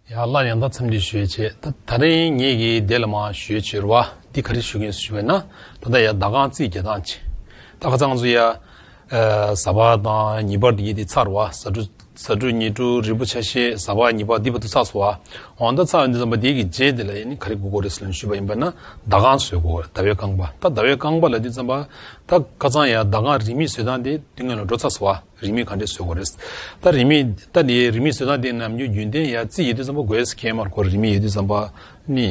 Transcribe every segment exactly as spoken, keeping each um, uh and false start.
ཡ་ལ་ཡང་དག་འཚམས་འདྲི་ཞུ་ཡས་བྱས། ད་ད་རིང་ངེད་ཀྱིས་དེ་ལ་མ་ཞུ་ཡས་བྱས་ར་བ། འདི་ག་རེ་ཞུ་མཁན་ཞུ་བས་ན། ད་ལྟ་ཡ་ཟླ་རྐང་རྩིས་རྒྱག་སྟངས་བྱས། ད་ཁ་སང་ང་ཚོ་ཡ་ཨ་གཟའ་པ་དང་ཉི་པར་འདི་གཉིས་དེ་ཚར་བ། གཟའ་དྲུག་གཟའ་དྲུག་ཉི་དྲུག་རིལ་བུ་ཆ་ཤས། གཟའ་པ་ཉི་པ་འདི་བར་དུ་ཚར་སོང་བ། འོ་ད་ཚར་འདི་ཙམ་པ་དེ་གི་རྗེས་དེ་ལ་ཡ་ནི་ག་རེ་དགོས་ཀྱི་རེད་ཟེར་ལབ་ཞུས་པ་ཡིན་པ་ན། ཟླ་རྐང་བཟོ་དགོས་རེད། ཟླ་བའི་རྐང་པ། ད་ཟླ་བའི་རྐང་པ་ལབ་དུས་ཙམ་པ། ད་ཁ་སང་ཡ་ཟླ་རྐང་རིན་མེད་བཟོ་སྟངས་དེ་དེ་སྔོན་ལ་འགྲོ་ཚར་སོང་བ། རིན་མེད་ག་འདྲས་བཟོ་དགོས་རེད། ད་རིན་མེད་ད་འདི་རིན་མེད་བཟོ་སྟངས་དེ་ནམ་རྒྱུན་རྒྱུན་ལྡན་ཡ་རྩིས་ཡོད་དུས་ཙམ་པ་དགོས་ཀྱི་མ་རེད་ཁོ། རིན་མེད་ཡོད་དུས་ཙམ་པ་ནི་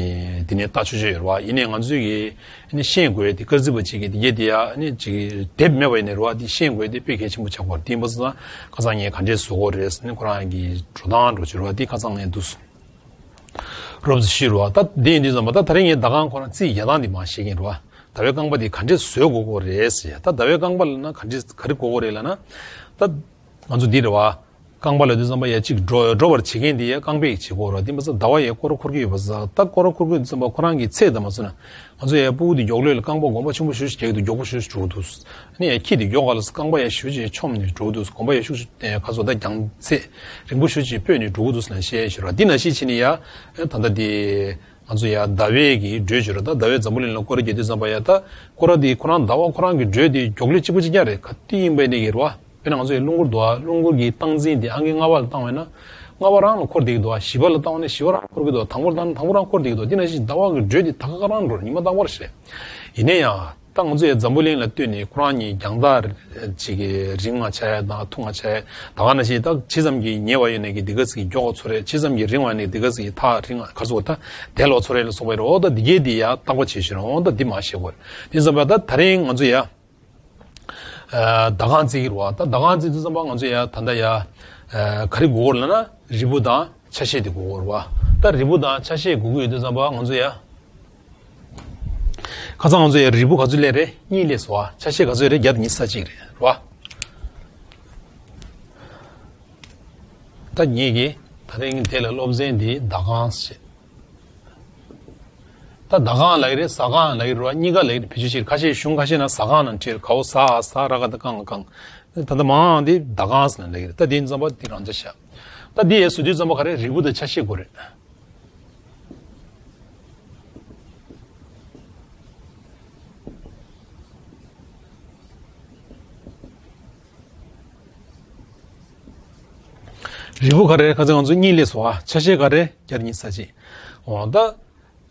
དེ་ནས་ལྟ་ཆོག་ཆོག་ཡོད་རེད་བ། ཡིན་ནའི་ང་ཚོས་ཀྱི་ནི་ཤེས་དགོས་དེ། སྐར་རྩིས་པ་གཅིག་གིས་དེ་གས་དེ་ཡ་ནི་ཅིག་དེབ་མེད་པ་ཡིན་ནའི་རེད་བ། དེ་ཤེས་དགོས་དེ་དཔེ་གལ་ཆེན་པོ་ཆགས་ཀྱི་ཡོད་རེད། དེ་ཡིན་པ་སོང་ཙང་ཁ་སང་ངས་ག་འདྲས་བཟོ་དགོས་རེད་ནི་ཁོ་རང་གི་འགྲོ་སྟངས་འགྲོ་ཆོག་རེད་བ། དེ་ཁ་སང་ངས་འདུག་རོབ་ཙམ་ཞུས་རེད་བ། ད་དེ་ཡིན་དུས་ཙམ་པ་ད་ད་རིང་ངས་ཟླ་རྐང་ཁོ་རང་རྩིས་རྒྱག་སྟངས་དེ་མར་བཤད་ཀྱི་ཡིན་རེད་བ། ཟླ་བའི་རྐང་པ་དེ་ག་འདྲས་བཟོ་དགོས་ཀྱི་རེད་ཟེར། ད་ཟླ་བའི་རྐང་པ་ལབ་ན་ག་འདྲས་ག་རེ་དགོས་ཀྱི་རེད་ལབ་ན། ད་ང་ཚོ་འདི་རེད་བ། རྐང་པ་ལབ་དུས་ཙམ་པ་ཡ་གཅིག་འགྲོ་འགྲོ་བར་བྱེད་མཁན་དེ་ཡ་རྐང་པས་བྱེད་དགོས་རེད་བ། དེ་མ་ཟད་ཟླ་བ་ཡ་སྐོར་ར་འཁོར་གྱི་ཡོད་པ་ཟེར། ད་སྐོར་ར་འཁོར་གྱི་ཡོད་དུས་ཙམ་པ་ཁོ་རང་གི་ཚད་ད་མ་ཟེར་ན། ང་ཚོ་ཡ་ཕྲུ་གུ་དེ་མགྱོགས་ལོས་ལ་རྐང་པ་གོམ་པ་ཆེན་པོ་ཞེ་པོ་ཅིག་རྒྱག་གི་འདུག་མགྱོགས་པོ་ཞེ་པོ་ཅིག་འགྲོ་གི་འདུག་ཨ་ནི་ཡ་ཁྱི་དེ་མགྱོགས་ག་ལ་རྐང་པ་ཡ་ཞེ་པོ་ཅིག་ཆོམ་ནས་འགྲོ་གི་འདུག་གོམ་པ་ཡ་ཤུགས་ཤིག་ཁ་སོ་ད་རྒྱང་ཚད་རིང་པོ་ཞེ་པོ་ཅིག་སྤོས་ནས་འགྲོ་གི་འདུག་ལབ་བཤད་ཞུ་ར། འདི་ནང་བཞིན་བྱས་ནས་ཡ་ད་ལྟ་དེ། ང་ཚོ་ཡ་ཟླ་བའི་གི་འགྲོས་བྱོས་ར། ད་ཟླ་བའི་འཛམ་བུ་གླིང་ལ་སྐོར་ར་རྒྱག་དུས་ཙམ་པ་ཡ་ད་སྐོར་ར་དེ་ཁོ་རང་ཟླ་བ་ཁོ་རང་གི་འགྲོས་དེ་མགྱོགས་ལོས་གཅིག་པ་གཅིག་རྐྱང་རེད། ག་དུས་ཡིན་པ་ཡིན་ནའི་གི་རེད་བ། དཔེར་ན་ང་ཚོ་ཡ་རླུང་འཁོར་འདུག་ཨ། རླུང་འཁོར་གྱི་སྟངས་འཛིན་དེ་ཨང་ཀི་ལྔ་པ་ལ་བཏང་བས་ན། ལྔ་པ་རང་ལ་འཁོར་བསྡད་ཀྱི་འདུག་ཨ། བཞི་པ་ལ་བཏང་བས་ན་བཞི་པ་རང་འཁོར་གྱི་འདུག་ཨ། དང་པོ་ལ་བཏང་ན་དང་པོ་རང་འཁོར་བསྡད་ཀྱི་འདུག་དེ་ནང་བཞིན་ཟླ་བ་གི་འགྲོས་དེ་ད་ག་ག་རང་འགྲོ་རེད། ཉི་མ་རྟག་པར་ཞིག་རེད། ཡིན་ན་ཡང་། ད་ང་ཚོ་ཡ་འཛམ་བུ་གླིང་ལ་ལྟོས་ནས་ཁོ་རང་གཉིས་རྒྱང་ཐག་ཅིག་གི་རིང་བ་ཆགས་ཡ་དང་ཐུང་བ་ཆགས་ཡ། ད་ག་ནང་བཞིན་ད་ཇི་ཙམ་གྱི་ཉེ་བ་ཡོད་ནས་ཀྱི་དེ་ག་ཙམ་གྱི་མགྱོགས་པ་ཚོར་རེད། ཇི་ཙམ་གྱི་རིང་བ་ནས་དེ་ག་ཙམ་གྱི་ཐག་རིང་བ་ག་ཚོད་ད་དལ་བ་ཚོར་རེད་ལ་སོགས་པ་རེད། འོ་ད་འདི་གས་འདི་ཡ་བརྟག་པ་བྱེད་ཤེས་རོགས། འོ་ད་འདི་མ་ཤེས་དགོས་རེད། དེ་ཙམ་པ་ད་ད་རིང་ང་ཚོ་ཡ་ཨ་ཟླ་རྐང་རྩིས་ཀྱི་རེད་བ། ད་ཟླ་རྐང་རྩིས་དུས་ཙམ་པ་ང་ཚོ་ཡ་ད་ལྟ་ཡ་ཨ་ག་རེ་དགོས་རེད་ལབ་ན་རིལ་བུ་དང་ཆ་ཤས་དེ་དགོས་རེད་བ། ད་རིལ་བུ་དང་ཆ་ཤས་དགོས་ཀྱི་ཡོད་དུས་ཙམ་པ་ང་ཚོ་ཡ། ཁ་སང་ང་ཚོ་ཡ་རིལ་བུ་ག་ཚོད་སླེབས་རེད། གཉིས་སླེབས་སོང་བ། ཆ་ཤས་ག་ཚོད་རེད། བརྒྱ་དང་ཉི་ཤུ་རྩ་གཅིག་རེད་བ། ད་ངེད་ཀྱིས་ད་རིང་དེ་ལ་སློབ་ཚན་འདི་ཟླ་རྐང་ཞེས། ད་ཟླ་རྐང་ལབ་ཀྱི་རེད། གཟའ་རྐང་ལབ་ཀྱི་རེད་བ། གཉིས་ཀ་ལབ་ཀྱི་རེད། བེད་སྤྱོད་བྱེད་ཁ་ཤས་གཞུང་ཁ་ཤས་ན་གཟའ་རྐང་ནང་བྲིས། ག་བོ་གཟའ་གཟའ་ར་ག་ད་རྐང་རྐང་། ད་ལྟ་མང་འདི་ཟླ་རྐང་ཟེར་ནས་ལབ་ཀྱི་རེད། ད་འདི་ཙམ་པ་འདི་རང་འཇགས་བཞག་ད་འདི་ཡས་བཟོ་དུས་ཙམ་པ་ག་རེ་རིལ་བུ་དང་ཆ་ཤས་དགོས་རེད། རིལ་བུ་ག་རེ་ཁ་སང་ང་ཚོ་གཉིས་སླེབས་སོང་བ། ཆ་ཤས་ག་རེ་བརྒྱ་དང་ཉི་ཤུ་རྩ་གཅིག་འོ་ད།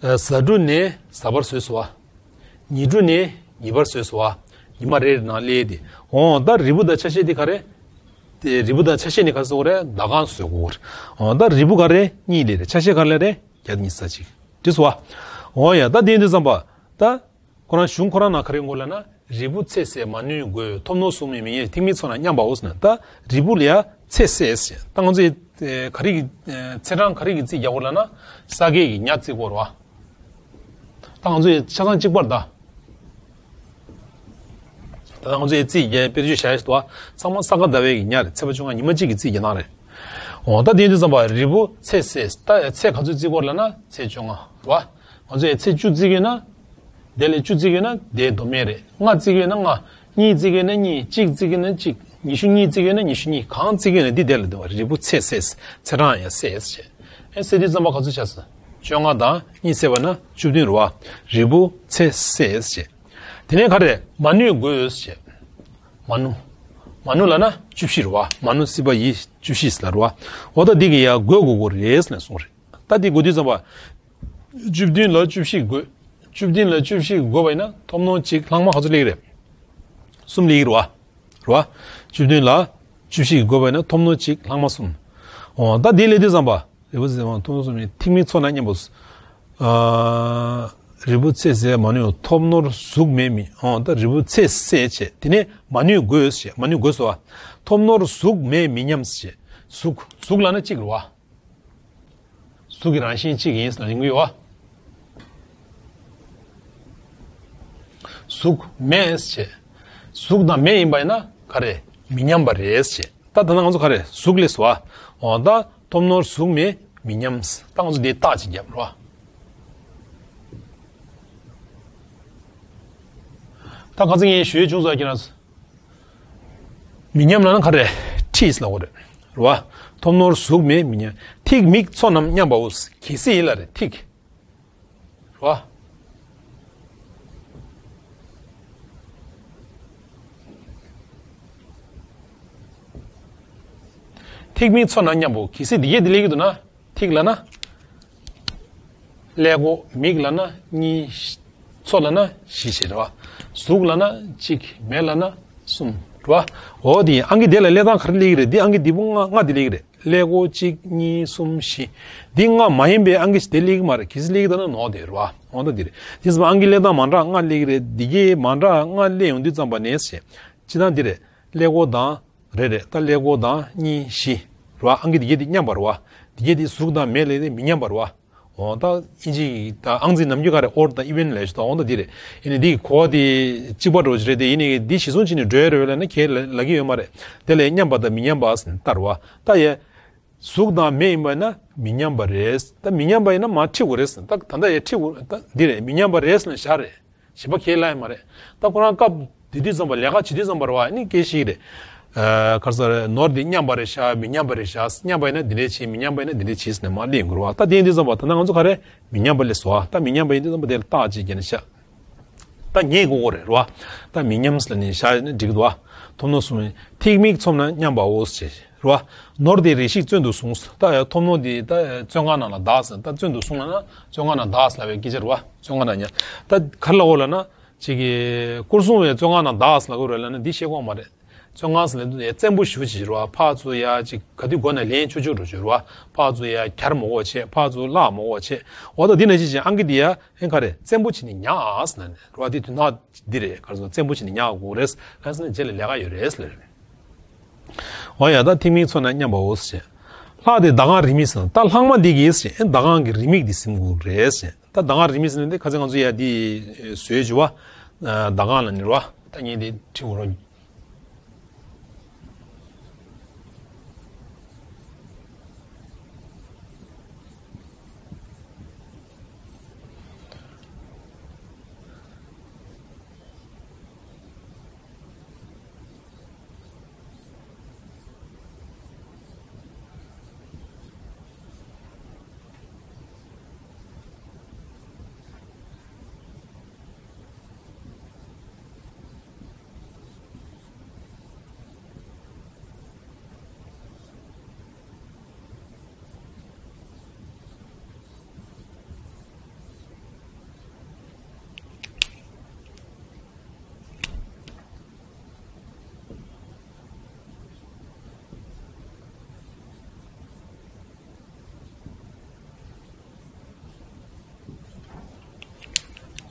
གཟའ་དྲུག་ནས་གཟའ་པར་བཟོས་སོང་བ། ཉི་དྲུག་ནས་ཉི་པར་བཟོས་སོང་བ། ཉི་མ་རེ་རེ་ནང་སླེབས་ཏེ། འོ་ད་རིལ་བུ་དང་ཆ་ཤས་དེ་ག་རེ། དེ་རིལ་བུ་དང་ཆ་ཤས་ནི་ག་རེ་བཟོ་དགོས་རེད། ཟླ་རྐང་བཟོ་དགོས་རེད། འོ་ད་རིལ་བུ་ག་རེ་གཉིས་སླེབས་རེད། ཆ་ཤས་ག་རེ་སླེབས་རེད། བརྒྱ་དང་ཉི་ཤུ་རྩ་གཅིག་འགྲིག་སོང་བ། འོ་ཡ་ད་དེ་ཡིན་དུས་ཙམ་པ། ད། ཁོ་རང་གཞུང་ཁོ་རང་ནང་ག་རེ་འགོད་ལབ་ན། རིལ་བུ་ཚད་བསྲེ་མ་ནུས་བགོས། ཐོབ་ནོར་གཟུགས་མེད་མི་ཉམས། ཐེག་དམན་ཚོགས་རྣམས་མཉམ་པའོ་ཟེར་ན། ད་རིལ་བུ་ལ་ཡ་ཚད་བསྲེ་ཟེར། ད་ང་ཚོས་ག་རེ་གི་ཚེས་གྲངས་ག་རེ་གི་རྩིས་རྒྱག་དགོས་ལབ་ན། ས་གའི་གི་ཉ་བརྩི་དགོས་རེད་བ། ད་ང་ཚོས་ཆ་ཚང་གཅིག་པར་ད། ད་ང་ཚོས་རྩིས་རྒྱག་དཔེར་བརྗོད་བྱ་ཡ་ཞིག་འདུག་བ། ཚང་མ་ས་ག་ཟླ་བའི་གི་ཉ་རེད། ཚེས་པ་བཅོ་ལྔ་ཉི་མ་གཅིག་གི་རྩིས་རྒྱག་སྟངས་རེད། འོ་ད་དེ་ཡིན་དུས་ཙམ་པ་རིལ་བུ་ཚད་བསྲེ། ད་ཚེས་ག་ཚོད་བརྩི་དགོས་ལབ་ན་ཚེས་བཅོ་ལྔ་རེད་བ། ང་ཚོས་ཚེས་བཅུ་བརྩི་གི་ཡོད་ན། དེ་ལས་བཅུ་བརྩི་གི་ཡོད་ན་དེ་སྡོམ་མེད་རེད། ལྔ་བརྩི་གི་ཡོད་ན་ལྔ། གཉིས་བརྩི་གི་ཡོད་ན་གཉིས། གཅིག་བརྩི་གི་ཡོད་ན་གཅིག་ཉི་ཤུ་གཉིས་བརྩི་གི་ཡོད་ན་ཉི་ཤུ་གཉིས། གང་བརྩི་གི་ཡོད་ན་འདི་དེ་ལ་འདུག་བ། རིལ་བུ་ཚད་བསྲེ། ཚེས་གྲངས་ཡང་བསྲེ་བྱས། ཨེ་བསྲེ་དུས་ཙམ་པ་ག་ཚོད་ཆགས་སོང་། བཅོ་ལྔ་དང་གཉིས་བསྲེས་པ་ན་བཅུ་བདུན་རེད་བ། རིལ་བུ་ཚད་བསྲེ་བྱས། དེ་ནས་ག་རེ། མ་ནུས་བགོས་བྱས། མ་ནུ། མ་ནུ་ལབ་ན་བཅུ་བཞི་རེད་བ། མ་ནུ་སྲིད་པ་ཡི་བཅུ་བཞི་ལབ་རེད་བ། འོ་ད་འདི་གི་ཡ་བགོས་དགོས་དགོས་རེད་ལབ་གསུངས་རེད། ད་འདི་བགོ་དུས་ཙམ་པ། བཅུ་བདུན་ལ་བཅུ་བཞི་བགོས། བཅུ་བདུན་ལ་བཅུ་བཞི་བགོས་པ་ཡིན་ན་ཐོབ་ནོར་གཅིག་ལྷག་མ་ག་ཚོད་སླེབས་ཀྱི་རེད། གསུམ་སླེབས་ཀྱི་རེད་བ། རེད་བ། བཅུ་བདུན་ལ་བཅུ་བཞི་བགོས་པ་ཡིན་ན་ཐོབ་ནོར་གཅིག་ལྷག་མ་གསུམ། འོ་ད་འདི་སླེབས་དུས་ཙམ་པ། རིལ་བུ་ཚད་བསྲེ་མ་ནུས་བགོས། ཐོབ་ནོར་གཟུགས་མེད། ཐེག་དམན་ཚོགས་རྣམས་མཉམ་པའོ། ཨ། རིལ་བུ་ཚད་བསྲེ་མ་ནུས་བགོས། ཐོབ་ནོར་གཟུགས་མེད་མི། འོ་ད་རིལ་བུ་ཚད་བསྲེ་བྱས། དེ་ནས་མ་ནུས་བགོས་བྱས། མ་ནུས་བགོས་སོ། ཐོབ་ནོར་གཟུགས་མེད་མི་ཉམས་བྱས། གཟུགས། གཟུགས་ལབ་ན་གཅིག་རེད་བ། གཟུགས་ཀྱི་རང་བཞིན་གཅིག་ཡིན་ཟེར་ན་ཡིན་གྱི་ཡོད་བ། གཟུགས་མེད་ཟེར། གཟུགས་དང་མེ་ཡིན་པ་ཡིན་ན་ག་རེ། མི་མཉམ་པ་རེད་ཟེར། ད་ད་ནང་ང་ཚོ་ག་རེ། གཟུགས་སླེབས་སོང་བ། འོ་ད་ཐོབ་ནོར་གཟུགས་མེད་མི་ཉམས། ད་ང་ཚོ་འདི་རྟགས་ཅིག་བརྒྱབ་རོགས། ད་ཁ་སང་ངས་ཞུས་བྱུང་ས་ཁྱེད་རང་། མི་ཉམས་ལབ་ན་ག་རེ། ཁྲིས་ལབ་དགོས་རེད། རེད་བ། ཐོབ་ནོར་གཟུགས་མེད་མི་མཉམ། ཐིག་མིག་ཚོ་རྣམས་མཉམ་པའོ། གལ་སྲིད་ཡིན་ལ་རེད་ཐིག་རེད་བ། ཐིག་མིག་ཚོ་རྣམས་མཉམ་པའོ། གལ་སྲིད་འདི་གས་འདི་ལེགས་ཀྱི་འདུག་ན། ཐིག་ལབ་ན། ཀླད་ཀོར། མིག་ལབ་ན་གཉིས། ཚོ་ལབ་ན་བཞི་བྱས་རེད་བ། གཟུགས་ལབ་ན་གཅིག་མེད་ལབ་ན་གསུམ་རེད་བ། འོ་དེ་ཨང་ཀི་དེ་ལ་ཀླད་སྟངས་ག་རེ་སླེབས་ཀྱི་རེད། འདི་ཨང་ཀི་འདི་པོ་ལྔ་ལྔ་དེ་སླེབས་ཀྱི་རེད། ཀླད་ཀོར་གཅིག་གཉིས་གསུམ་བཞི། འདི་ལྔ་མ་ཡིན་པའི་ཨང་ཀི་ཞིག་དེ་སླེབས་ཀྱི་མ་རེད། གལ་སྲིད་སླེབས་ཀྱི་འདུག་ན་ནོར་དེ་རེད་བ། འོ་ད་འདི་རེད། དེ་ཚོ་ཨང་ཀི་ཀླད་སྟངས་མ་འདྲ་ལྔ་སླེབས་ཀྱི་རེད། འདི་གས་མ་འདྲ་ལྔ་སླེབས་ཡོང་དུས་ཙམ་པ་ནས་ཞེས། སྤྱིར་བཏང་འདི་རེད། ཀླད་ཀོར་དང་། རེད་རེད། ད་ཀླད་ཀོར་དང་གཉིས་བཞི། རེད་བ། ཨང་ཀི་འདི་གས་འདི་མཉམ་པ་རེད་བ། འདི་གས་འདི་གཟུགས་དང་མེད་ལས་དེ་མི་མཉམ་པ་རེད་བ། འོ་ད་ཨིན་ཇི་ད་ཨང་རྩིས་ནམ་རྒྱུན་ག་རེ་odd་དང་even་ལབ་ཞིག་ད་འོ་ད་འདི་རེད། ཡིན་ནའི་འདི་གོ་བ་དེ་གཅིག་པ་འགྲོ་ཞིག་རེད་དེ། ཡིན་ནའི་འདི་གཞི་བཟུང་བྱས་ནས་འགྲོ་ཡ་རེད་ལབ་ན་ཁྱེད་ལ་ལབ་ཀྱི་ཡོད་མ་རེད། དེ་ལས་མཉམ་པ་དང་མི་མཉམ་པ་ཟེར་ནས་ལྟར་བ། ད་ཡ། གཟུགས་དང་མེད་ཡིན་པ་ཡིན་ན་མི་མཉམ་པ་རེད། ད་མི་མཉམ་པ་ཡིན་ན་མར་ཁྲིད་དགོས་རེད་ཟེར། ད་ད་ལྟ་ཡ་ཁྲིད་དགོས། ད་འདི་རེད། མི་མཉམ་པ་རེད་ཟེར་ནས་བཞག་རེད། གཞན་པ་ཁས་ལེན་ཡ་མ་རེད། ད་ཁོ་རང་སྐབས་དེ་དུས་ཙམ་པ་ལས་ཀ་བྱེད་དུས་ཙམ་པ་རེད་བ། ཨ་ནི་སྐད་ཤིག་རེད། ཨ་ག་རེ་ཟེར་རེད། ནོར་འདི་མཉམ་པ་རེད་ཤག་མི་མཉམ་པ་རེད་ཤག་མཉམ་པ་ཡིན་ན་འདི་འདྲས་བྱེད། མི་མཉམ་པ་ཡིན་ན་འདི་འདྲས་བྱེད་ཟེར་ནས་མར་སླེབས་ཡོང་གི་རེད་བ། ད་དེ་ཡིན་དུས་ཙམ་པ་ད་ལྟ་ང་ཚོ་ག་རེ་མི་མཉམ་པ་སླེབས་སོང་བ། ད་མི་མཉམ་པ་ཡིན་དུས་ཙམ་པ་དེ་ལ་རྟགས་གཅིག་བརྒྱབ་ནས་བཞག་ད་ངེས་དགོས་ཀྱི་རེད་རེད་བ། ད་མི་མཉམ་ཟེར་ནས་བཞག་ཡོད་ན་འགྲིག་གི་འདུག་བ། ཐོབ་ནོར་གཟུགས་མེད་ཐིག་མིག་ཚོ་རྣམས་མཉམ་པའོ་ཞེས། རེད་བ། ནོར་དེ་རེ་ཞིག་བཙོན་དུ་བཟུང་། ད་ཐོབ་ནོར་དེ་ད་བཙོན་ཁང་ནང་ལ་བདག་ཟེར། ད་བཙོན་དུ་བཟུང་ལབ་ན་བཙོན་ཁང་ནང་བདག་ཟེར་ལབ་པའི་སྐད་ཆ་རེད་བ། བཙོན་ཁང་ནང་ཉར། ད་ག་རེ་ལབ་དགོས་ལབ་ན། ཅིག་གི་སྐོར་སྲུང་བའི་བཙོན་ཁང་ནང་བདག་ཟེར་ལབ་དགོས་རེད་ལབ་ན་འདི་ཤེས་དགོས་མ་རེད། བཙོན་ཁང་ཟེར་ལབ་དུས་བཙན་པོ་ཞེ་པོ་ཅིག་རེད་བ། ཕར་ཚུར་ཡ་ཅིག་ག་དུས་མགོ་ནས་ལན་ཆོག་ཆོག་འགྲོ་ཆོག་རེད་བ། ཕར་ཚུར་ཡ་གྱར་མི་དགོས་བྱས། ཕར་ཚུར་བརླག་མི་དགོས་བྱས། འོ་ད་འདི་ནང་བཞིན་བྱས་ཨང་ཀི་འདི་ཡ་ཨེ་ག་རེ་བཙན་པོ་བྱས་ནས་ཉར་ཟེར་ནས་རེད་བ། འདི་དོན་དག་འདི་རེད། ག་རེ་ཟེར། བཙན་པོ་བྱས་ནས་ཉར་དགོས་རེད། ག་རེ་ཟེར་ན་རྗེས་ལ་ལས་ཀ་ཡོད་རེད་ཟེར་ལབ་རེད། འོ་ཡ། ད་ཐིག་མིག་ཚོ་རྣམས་མཉམ་པའོ་ཞེས། ལྷག་སྟེ་ཟླ་གང་རིས་མེད་ཟེར། ད་ལྷག་མ་འདི་གིས་ཞེས་ཨེ་ཟླ་གང་གི་རིས་མེད་འདི་ཟིན་དགོས་རེད་ཞེས། ད་ཟླ་གང་རིས་མེད་ཟེར་ནས་འདི་ཁ་སང་ང་ཚོ་ཡ་འདི་བཟོས་བྱུང་བ། ཟླ་གང་ལ་ནི་རེད་བ། ད་ངས་འདི་ཁྲིད་དགོས་རེད།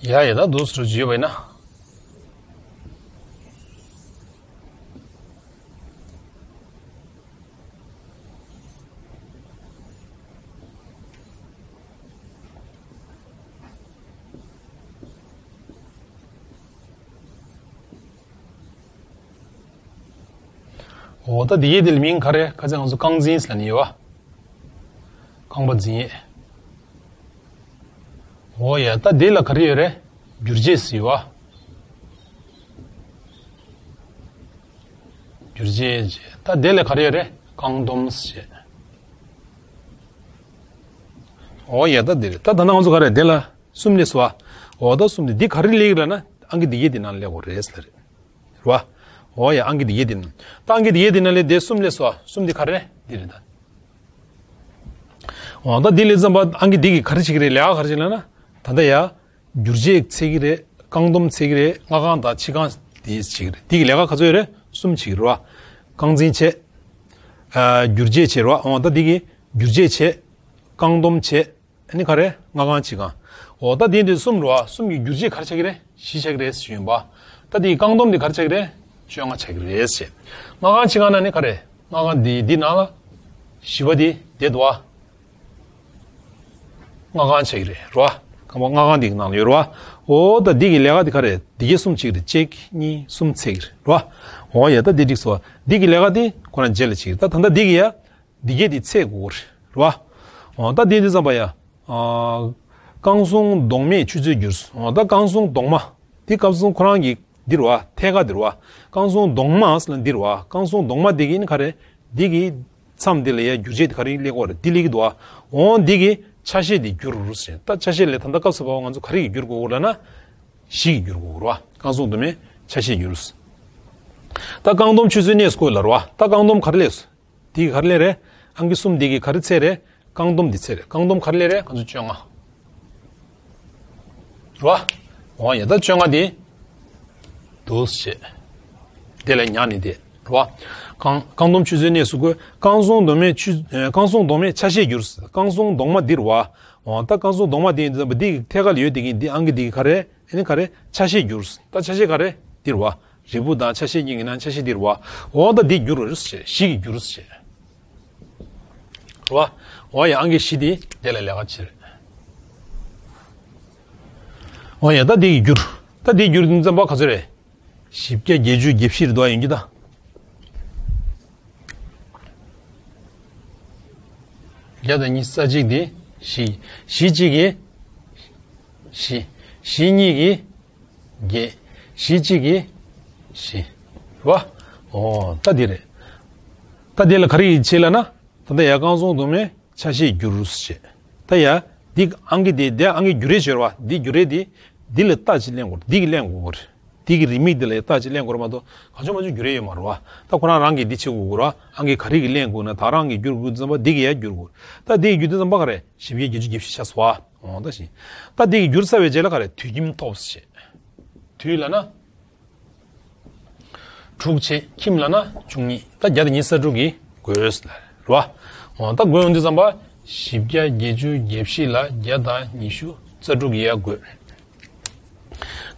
ཡ་ཡ། ད་འདུག་སེ་བྱས་པ་ཡིན་ན། འོ་ད་འདི་གའི་འདི་ལ་མིང་ག་རེ། ཁ་སང་ང་ཚོ་རྐང་འཛིན་ཟེར་ནས་ཡོད་བ། རྐང་པ་འཛིན་ཡས། འོ་ཡ། ད་འདི་ལ་ག་རེ་ཡོད་རེད། འགྱུར་བྱེད་ཟེར་ཡོད་བ། འགྱུར་བྱེད་བྱས། ད་འདི་ལ་ག་རེ་ཡོད་རེད། རྐང་སྡོམ་ཟེར། འོ་ཡ། ད་འདི་རེད། ད་ད་ནང་ང་ཚོ་ག་རེ་འདི་ལ་གསུམ་སླེབས་སོང་བ། འོ་ད་གསུམ་འདི་འདི་ག་རེ་སླེབས་ཀྱི་རེད་ན་ཨང་ཀི་འདི་གའི་འདི་ནང་སླེབས་དགོས་རེད་ཟེར་རེད། རེད་བ། འོ་ཡ། ཨང་ཀི་འདི་གའི་འདི་ནང་། ད་ཨང་ཀི་འདི་གའི་འདི་ནང་ལས་འདི་གསུམ་སླེབས་སོང་བ། གསུམ་འདི་ག་རེ་རེད། འདི་རེད་ད། འོ་ད་འདི་ལས་ཙམ་པ་ཨང་ཀི་འདི་གིས་ག་རེ་བྱེད་ཀྱི་རེད། ལས་ཀ་ག་རེ་བྱེད་ལབ་ན། ད་ལྟ་ཡ། འགྱུར་བྱེད་ཚད་ཀྱི་རེད། རྐང་སྡོམ་ཚད་ཀྱི་རེད། སྔ་རྐང་དང་ཕྱི་རྐང་དེ་བྱེད་ཀྱི་རེད། དེ་གི་ལས་ཀ་ག་ཚོད་ཡོད་རེད། གསུམ་བྱེད་ཀྱི་རེད་བ། རྐང་འཛིན་བྱེད། ཨ། འགྱུར་བྱེད་བྱེད་རེད་བ། འོ་ད་དེ་གི་འགྱུར་བྱེད་བྱེད། རྐང་སྡོམ་བྱེད། ཨ་ནི་ག་རེ། སྔ་རྐང་ཕྱི་རྐང་། འོ་ད་དེ་འདི་གསུམ་རེད་བ། གསུམ་གྱི་འགྱུར་བྱེད་ག་རེ་ཆགས་ཀྱི་རེད། བཞི་ཆགས་ཀྱི་རེད་ཞུས་ཡིན་པ། ད་དེ་གི་རྐང་སྡོམ་དེ་ག་རེ་ཆགས་ཀྱི་རེད། བཅོ་ལྔ་ཆགས་ཀྱི་རེད་ཞེས། སྔ་རྐང་ཕྱི་རྐང་ན་ནི་ག་རེ། སྔ་རྐང་འདི་འདི་ནང་ལ། བཞི་པ་འདི་བསྡད་འདུག་བ། སྔ་རྐང་ཆགས་ཀྱི་རེད་རོ། རྐང་པ་སྔ་རྐང་འདི་གི་ནང་ལ་ཡོད་རོ། འོ་ད་འདི་གི་ལས་ཀ་འདི་ག་རེ། འདི་གའི་གསུམ་གཅིག་རེད། གཅིག་གཉིས་གསུམ་ཚད་ཀྱི་རེད་རོ། འོ་ཡ། ད་འདི་འགྲིག་སོང་། འདི་གི་ལས་ཀ་འདི་ཁོ་རང་རྗེས་ལ་བྱེད་ཀྱི་རེད། ད་ད་ལྟ་འདི་གི་ཡ། འདི་གའི་འདི་ཚད་དགོས་རེད་རོ། འོ་ད་འདི་འདི་ཙམ་པ་ཡ། ཨ། རྐང་ཟུང་གདོང་མས་ཆུ་ཚོད་བསྒྱུར། འོ་ད་རྐང་ཟུང་གདོང་མ། འདི་རྐང་ཟུང་ཁོ་རང་གི་འདི་རེད་བ། ཐད་ཀ་འདི་རེད་བ། རྐང་ཟུང་གདོང་མ་ཟེར་ན་འདི་རེད་བ། རྐང་ཟུང་གདོང་མ་འདི་གི་ནི་ག་རེ། འདི་གི་ མཚམས་འདི་ལ་ཡ་བསྒྱུར་བྱེད་དེ་ག་རེ་སླེབས་ཀྱི་ཡོད་རེད། འདི་སླེབས་ཀྱི་འདུག་ཨ། འོ་འདི་གི་ཆ་ཤས་འདི་བསྒྱུར་ཟེར། ད་ཆ་ཤས་ལ་ད་ལྟ་སྐབས་སུ་བབས་པ་ང་ཚོ་ག་རེ་གིས་བསྒྱུར་དགོས་ཀྱི་རེད་ལབ་ན། བཞི་གིས་བསྒྱུར་དགོས་ཀྱི་རེད་བ། རྐང་གསུམ་དུ་མའི་ཆ་ཤས་བསྒྱུར། ད་རྐང་སྡོམ་ཆུ་ཚོད་གནས་སུ་བཀོད་ལབ་རེད་བ། ད་རྐང་སྡོམ་ག་རེ་སླེབས་སོང་། འདི་ག་རེ་སླེབས་རེད། ཨང་ཀི་གསུམ་འདི་གི་ག་རེ་ཚད་རེད། རྐང་སྡོམ་འདི་ཚད་རེད། རྐང་སྡོམ་ག་རེ་སླེབས་རེད། ང་ཚོ་བཅོ་ལྔ་རེད་བ། འོ་ཡ། ད་བཅོ་ལྔ་འདི་འདུག་སེ་བྱས། དེ་ལ་ཉར་ནས་བསྡད་རེད་བ། རྐང་རྐང་སྡོམ་ཆུ་ཚོད་གནས་སུ་བཀོད། རྐང་སྡོམ་གདོང་མའི་ཆུ་རྐང་སྡོམ་གདོང་མའི་ཆ་ཤས་བསྒྱུར། རྐང་སྡོམ་གདོང་མ་འདི་རེད་བ། འོ་ད་རྐང་སྡོམ་གདོང་མ་འདི་ཡིན་དུས་ཙམ་པ་འདི་གི་ཐད་ཀ་ལ་ཡོད་དེ་གི་འདི་ཨང་ཀི་འདི་གི་ག་རེ། ཨ་ནི་ག་རེ། ཆ་ཤས་བསྒྱུར། ད་ཆ་ཤས་ག་རེ་འདི་རེད་བ། རིལ་བུ་དང་ཆ་ཤས་གཉིས་ཀྱི་ནང་ཆ་ཤས་འདི་རེད་བ། འོ་ད་འདི་བསྒྱུར་རེད་ཟེར། བཞི་གིས་བསྒྱུར་ཟེར། རེད་བ། འོ་ཡ། ཨང་ཀི་བཞི་འདི་དེ་ལ་ལས་ཀ་བྱེད་རེད། འོ་ཡ། ད་འདི་གིས་བསྒྱུར། ད་འདི་བསྒྱུར་དུས་ཙམ་པ་ག་ཚོད་རེད། བཞི་བརྒྱ་བརྒྱད་ཅུ་གྱ་བཞི་རེད་འདུག་ཨ། ཡིན་རྒྱུ་ད། བརྒྱ་དང་ཉི་ཤུ་རྩ་གཅིག་དེ་བཞི། བཞི་གཅིག་གིས་བཞི། བཞི་གཉིས་ཀྱིས་བརྒྱད། བཞི་གཅིག་གིས་བཞི། རེད་བ། འོ་ད་འདི་རེད། ད་འདི་ལ་ག་རེ་བྱེད་ལབ་ན། ད་ལྟ་ཡ་རྐང་སྡོམ་གདོང་མའི་ཆ་ཤས་བསྒྱུར་ཟེར། ད་ཡ་འདི་ཨང་ཀི་དེ་དེ་ཨང་ཀི་བསྒྱུར་རེས་བྱེད་རེད་བ། འདི་བསྒྱུར་རེས་དེ་འདི་ལ་རྟགས་ཅིག་ལེན་དགོས། འདི་གིས་ལེན་དགོས་ཀྱི་རེད། དེ་གི་རེའུ་མིག་དེ་ལ་རྟགས་ཅིག་ལེན་དགོས་རེད་མ་གཏོགས་གང་བྱུང་མང་བྱུང་བསྒྱུར་ཡས་ཡོད་མ་རེད་བ། ད་ཁོ་རང་རང་གིས་འདི་བྱེད་དགོས་ཀྱི་རེད་བ། ཨང་ཀི་ག་རེ་གིས་ལེན་དགོས་ན་ད་རང་གིས་བསྒྱུར་དགོས་ཙམ་པ་འདི་གིས་ཡ་བསྒྱུར་དགོས། ད་འདི་གིས་བསྒྱུར་དུས་ཙམ་པ་ག་རེ། བཞི་བརྒྱ་བརྒྱད་ཅུ་གྱ་བཞི་ཆགས་སོང་བ། འོ་ད་བཞི། ད་འདི་གིས་བསྒྱུར་ཚར་བའི་རྗེས་ལ་ག་རེ། དུས་ཁྱིམ་ཐོབ་ཟེར། དུས་ལབ་ན། དྲུག་བྱས། ཁྱིམ་ལབ་ན་བཅུ་གཉིས། ད་བརྒྱ་དང་ཉི་ཤུ་རྩ་དྲུག་གིས་བགོས་ལབ་རེད་བ། འོ་ད་བགོས་ཡོང་དུས་ཙམ་པ་བཞི་བརྒྱ་བརྒྱད་ཅུ་གྱ་བཞི་ལ་བརྒྱ་དང་ཉི་ཤུ་རྩ་དྲུག་གིས་ཡར་བགོས།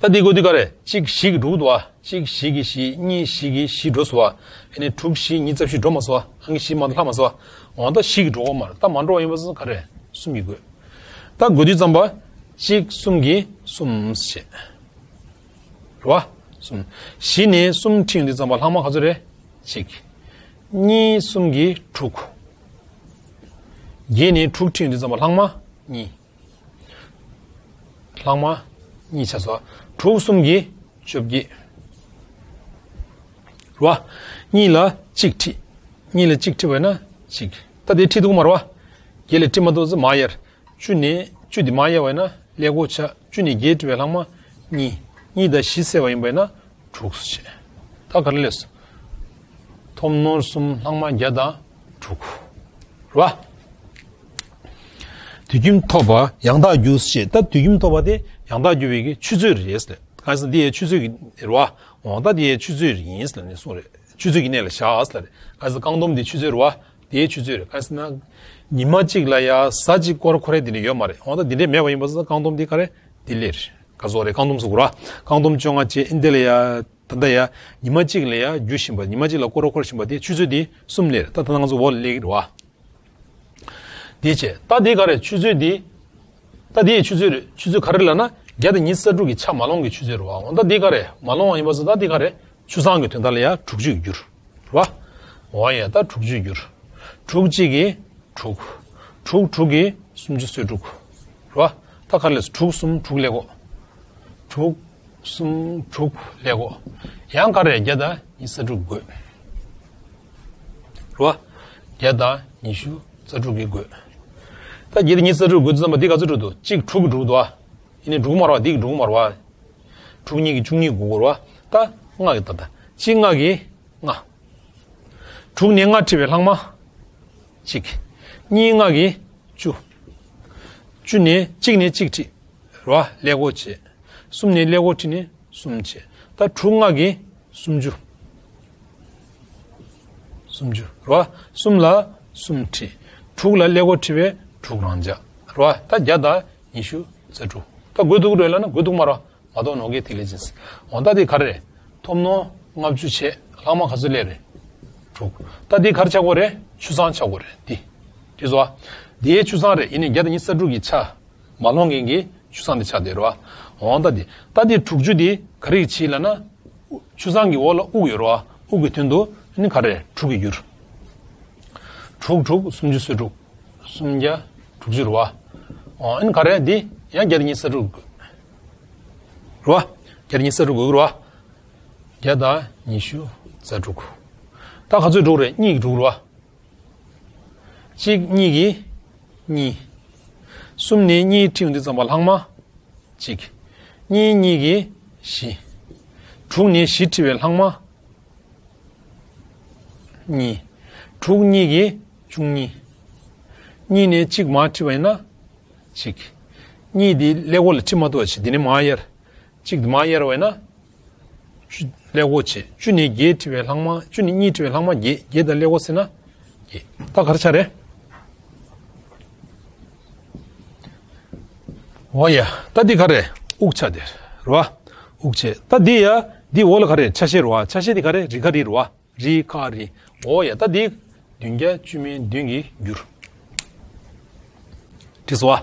ད་འདི་བགོས་དུས་ག་རེ། གཅིག་བཞི་གིས་དྲུག་འདུག་བ། གཅིག་བཞི་གིས་བཞི། གཉིས་བཞི་གིས་བཞི་འགྲོ་སོང་བ། ཨ་ནི་དྲུག་བཞི་ཉི་ཤུ་རྩ་བཞི་འགྲོ་མ་སོང་བ། ཨང་ཀི་བཞི་མ་གཏོགས་ལྷག་མ་སོང་བ། འོ་ད་བཞི་གིས་འགྲོ་གི་མ་རེད། ད་མ་འགྲོ་བ་ཡིན་པ་སོང་ག་རེ། གསུམ་གྱིས་བགོས། ད་བགོས་དུས་ཙམ་པ་གཅིག་གསུམ་གྱིས་གསུམ་བྱས། རེད་བ། གསུམ། བཞི་ནས་གསུམ་ཁྲིད་ཡོང་དུས་ཙམ་པ་ལྷག་མ་ག་ཚོད་རེད། གཅིག། གཉིས་གསུམ་གྱིས་དྲུག། བརྒྱད་ནས་དྲུག་ཁྲིད་ཡོང་དུས་ཙམ་པ་ལྷག་མ་གཉིས། ལྷག་མ་གཉིས་ཆགས་སོང་། དྲུག་གསུམ་གྱིས་བཅོ་བརྒྱད། རེད་བ། གཉིས་ལ་གཅིག་ཁྲིད། གཉིས་ལ་གཅིག་ཁྲིད་པ་ཡིན་ན་གཅིག། ད་དེ་ཁྲིད་ཐུབ་ཀྱི་མ་རེད་བ། བརྒྱད་ལ་ཁྲིད་མ་ཐུབ་ཙང་མར་ཡར། བཅུ་ནས་བཅུ་དེ་མར་ཡར་བ་ཡིན་ན་ཀླད་ཀོར་ཆགས། བཅུ་ནས་བརྒྱད་ཁྲིད་པའི་ལྷག་མ་གཉིས། གཉིས་དང་བཞི་བསྲེས་པ་ཡིན་པ་ཡིན་ན་དྲུག་བྱས། ད་ག་རེ་སླེབས་སོང་། ཐོབ་ནོར་གསུམ་ལྷག་མ་བརྒྱ་དང་དྲུག། རེད་བ། དུས་ཁྱིམ་ཐོབ་པ་ཡང་དག་བསྒྱུར་ཞེས། ད་དུས་ཁྱིམ་ཐོབ་པ་དེ་ཡང་དག་བསྒྱུར་བའི་གི་ཆུ་ཚོད་རེད་ཟེར། གང་ཟེར་འདི་ཡའི་ཆུ་ཚོད་ཀྱི་རེད་བ། འོ་ད་འདི་ཡའི་ཆུ་ཚོད་ཡིན་ཟེར་ནས་གསུངས་རེད། ཆུ་ཚོད་ཀྱི་གནས་ལ་བཞག་ཟེར་རེད། གང་ཟེར་རྐང་སྡོམ་འདི་ཆུ་ཚོད་རེད་བ། དེའི་ཆུ་ཚོད་རེད། གང་ཟེར་ན། ཉི་མ་གཅིག་ལ་ཡ་གཟའ་གཅིག་སྐོར་འཁོར་ཡས་འདི་འདྲ་ཡོད་མ་རེད། འོ་ད་འདི་འདྲ་མེད་པ་ཡིན་པ་སོང་ཙང་རྐང་སྡོམ་འདི་ག་རེ། འདི་ལེར། ག་ཚོད་རེད། རྐང་སྡོམ་ཟེར་དགོས་ར། རྐང་སྡོམ་བཅོ་ལྔ་བྱས། འདི་ལ་ཡ། ད་ལྟ་ཡ། ཉི་མ་གཅིག་ལ་ཡ་རྒྱུ་བཞིན་པ། ཉི་མ་གཅིག་ལ་སྐོར་ར་འཁོར་བཞིན་པ་དེ་ཆུ་ཚོད་དེ་གསུམ་ལེར། ད་ད་ང་ཚོ་འོག་ལ་སླེབས་ཀྱི་རེད་བ། དེ་བྱས། ད་དེ་ག་རེ། ཆུ་ཚོད་དེ། ད་དེ་ཡི་ཆུ་ཚོད་རེད། ཆུ་ཚོད་ག་རེ་ལབ་ན། བརྒྱ་དང་ཉི་ཤུ་རྩ་དྲུག་གི་ཆ་མ་ལོངས་ཀྱི་ཆུ་ཚོད་རེད་བ། འོ་ད་དེ་ག་རེ། མ་ལོངས་པ་ཡིན་པ་སོང་ད་དེ་ག་རེ། ཆུ་སྲང་གི་དོན་དག་ལ་ཡ་དྲུག་ཅུས་བསྒྱུར། རེད་བ། འོ་ཡ། ད་དྲུག་ཅུས་བསྒྱུར། དྲུག་གཅིག་གིས་དྲུག། དྲུག་དྲུག་གིས་སུམ་ཅུ་སོ་དྲུག། རེད་བ། ད་ག་རེ་སླེབས་སོང་། དྲུག་གསུམ་དྲུག་སླེབས་ཀྱི་ཡོད། དྲུག་གསུམ་དྲུག་སླེབས་ཀྱི་ཡོད། ཡང་ག་རེ། བརྒྱ་དང་ཉི་ཤུ་རྩ་དྲུག་བགོས། རེད་བ། བརྒྱ་དང་ཉི་ཤུ་རྩ་དྲུག་གིས་བགོས། ད་བརྒྱ་དང་ཉི་ཤུ་རྩ་དྲུག་བགོས་དུས་ཙམ་པ་འདི་ག་ཚོད་འགྲོ་འདུག་གཅིག་དྲུག་གིས་འགྲོ་འདུག་ཨ། ཡིན་ནའི་འགྲོ་གི་མ་རེད་བ། འདི་གིས་འགྲོ་གི་མ་རེད་བ། དྲུག་གཉིས་ཀྱིས་བཅུ་གཉིས་བགོ་དགོས་རེད་བ། ད་ལྔ་གིས་ད་ལྟ་གཅིག་ལྔ་གིས་ལྔ། དྲུག་ནས་ལྔ་ཁྲིད་པའི་ལྷག་མ་གཅིག། གཉིས་ལྔ་གིས་བཅུ། བཅུ་ནས་གཅིག་ནས་གཅིག་ཁྲིད། རེད་བ། ཀླད་ཀོར་བྱས། གསུམ་ནས་ཀླད་ཀོར་ཁྲིད་ནས་གསུམ་བྱས། ད་དྲུག་ལྔ་གིས་སུམ་ཅུ། སུམ་ཅུ་རེད་བ། གསུམ་ལ་གསུམ་ཁྲིད། དྲུག་ལ་ཀླད་ཀོར་ཁྲིད་པས་དྲུག་རང་འཇགས་རེད་བ། ད་བརྒྱ་དང་ཉི་ཤུ་རྩ་དྲུག། ད་བགོ་ཐུབ་ཀྱི་རེད་ལབ་ན་བགོ་ཐུབ་མ་རེད་བ། མ་གཏོགས་ནོར་གྱི་ཐིག་ལེ་ཅན། འོ་ད་དེ་ག་རེ་རེད། ཐོབ་ནོར་ལྔ་བཅུ་བྱས། ལྷག་མ་ག་ཚོད་སླེབས་རེད། དྲུག། ད་དེ་ག་རེ་ཆགས་ཀྱི་ཡོད་རེད། ཆུ་སྲང་ཆགས་ཀྱི་ཡོད་རེད་དེ། དེ་ཚོ། དེའི་ཆུ་སྲང་རེད། ཡིན་ནའི་བརྒྱ་དང་ཉི་ཤུ་རྩ་དྲུག་གི་ཆ་མ་ལོངས་མཁན་གྱི་ཆུ་སྲང་དེ་ཆགས་བསྡད་རེད་བ། འོ་ད་དེ། ད་དེ་དྲུག་ཅུ་དེ་ག་རེ་བྱས་ལབ་ན། ཆུ་སྲང་གི་འོག་ལ་དབུགས་ཡོད་རེད་བ། དབུགས་ཀྱི་དོན་དུ་ཨ་ནི་ག་རེ། དྲུག་གིས་བསྒྱུར། དྲུག་དྲུག་སུམ་ཅུ་སོ་དྲུག། སུམ་བརྒྱ་དྲུག་ཅུ་རེད་བ། འོ་ཨ་ནི་ག་རེ། འདི་ཡང་བརྒྱ་དང་ཉི་ཤུ་རྩ་དྲུག་དགོས་རེད་བ། བརྒྱ་དང་ཉི་ཤུ་རྩ་དྲུག་དགོས་རེད་བ། བརྒྱ་དང་ཉི་ཤུ་རྩ་དྲུག། ད་ག་ཚོད་དྲུག་རེད། གཉིས་ཀྱིས་དྲུག་རེད་བ། གཅིག་གཉིས་ཀྱིས་གཉིས། གསུམ་ནས་གཉིས་ཁྲི་ཡོང་དུས་ཙམ་པ་ལྷག་མ་གཅིག་གཉིས་གཉིས་ཀྱིས་བཞི། དྲུག་ནས་བཞི་ཁྲི་བའི་ལྷག་མ་གཉིས། དྲུག་གཉིས་ཀྱིས་བཅུ་གཉིས། གཉིས་ནས་གཅིག་མར་ཁྲི་བ་ཡིན་ན་གཅིག་གཉིས་འདི་ཀླད་ཀོར་ལ་ཁྲི་མ་གཏོགས་བྱེད། འདི་ནས་མར་གཡར། གཅིག་འདི་མར་གཡར་བ་ཡིན་ན། བཅུ་ཀླད་ཀོར་བྱེད། བཅུ་ནས་བརྒྱད་ཁྲི་བའི་ལྷག་མ། བཅུ་ནས་གཉིས་ཁྲི་བའི་ལྷག་མ་བརྒྱད། བརྒྱད་དང་ཀླད་ཀོར་བསྲེས་ན་བརྒྱད། ད་ག་རེ་ཆགས་རེད། འོ་ཡ། ད་འདི་ག་རེ། དབུགས་ཆགས་དེ་རེད་བ། དབུགས་ཆད། ད་འདི་ཡ། འདི་འོག་ལ་ག་རེ། ཆ་ཤས་རེད་བ། ཆ་ཤས་འདི་ག་རེ། རི་ཁ་རི་རེད་བ། རི་ཁ་རི། འོ་ཡ། ད་འདི་བདུན་བརྒྱ་བཅུ་མེད་བདུན་གྱིས་བསྒྱུར། འགྲིག་སོང་བ།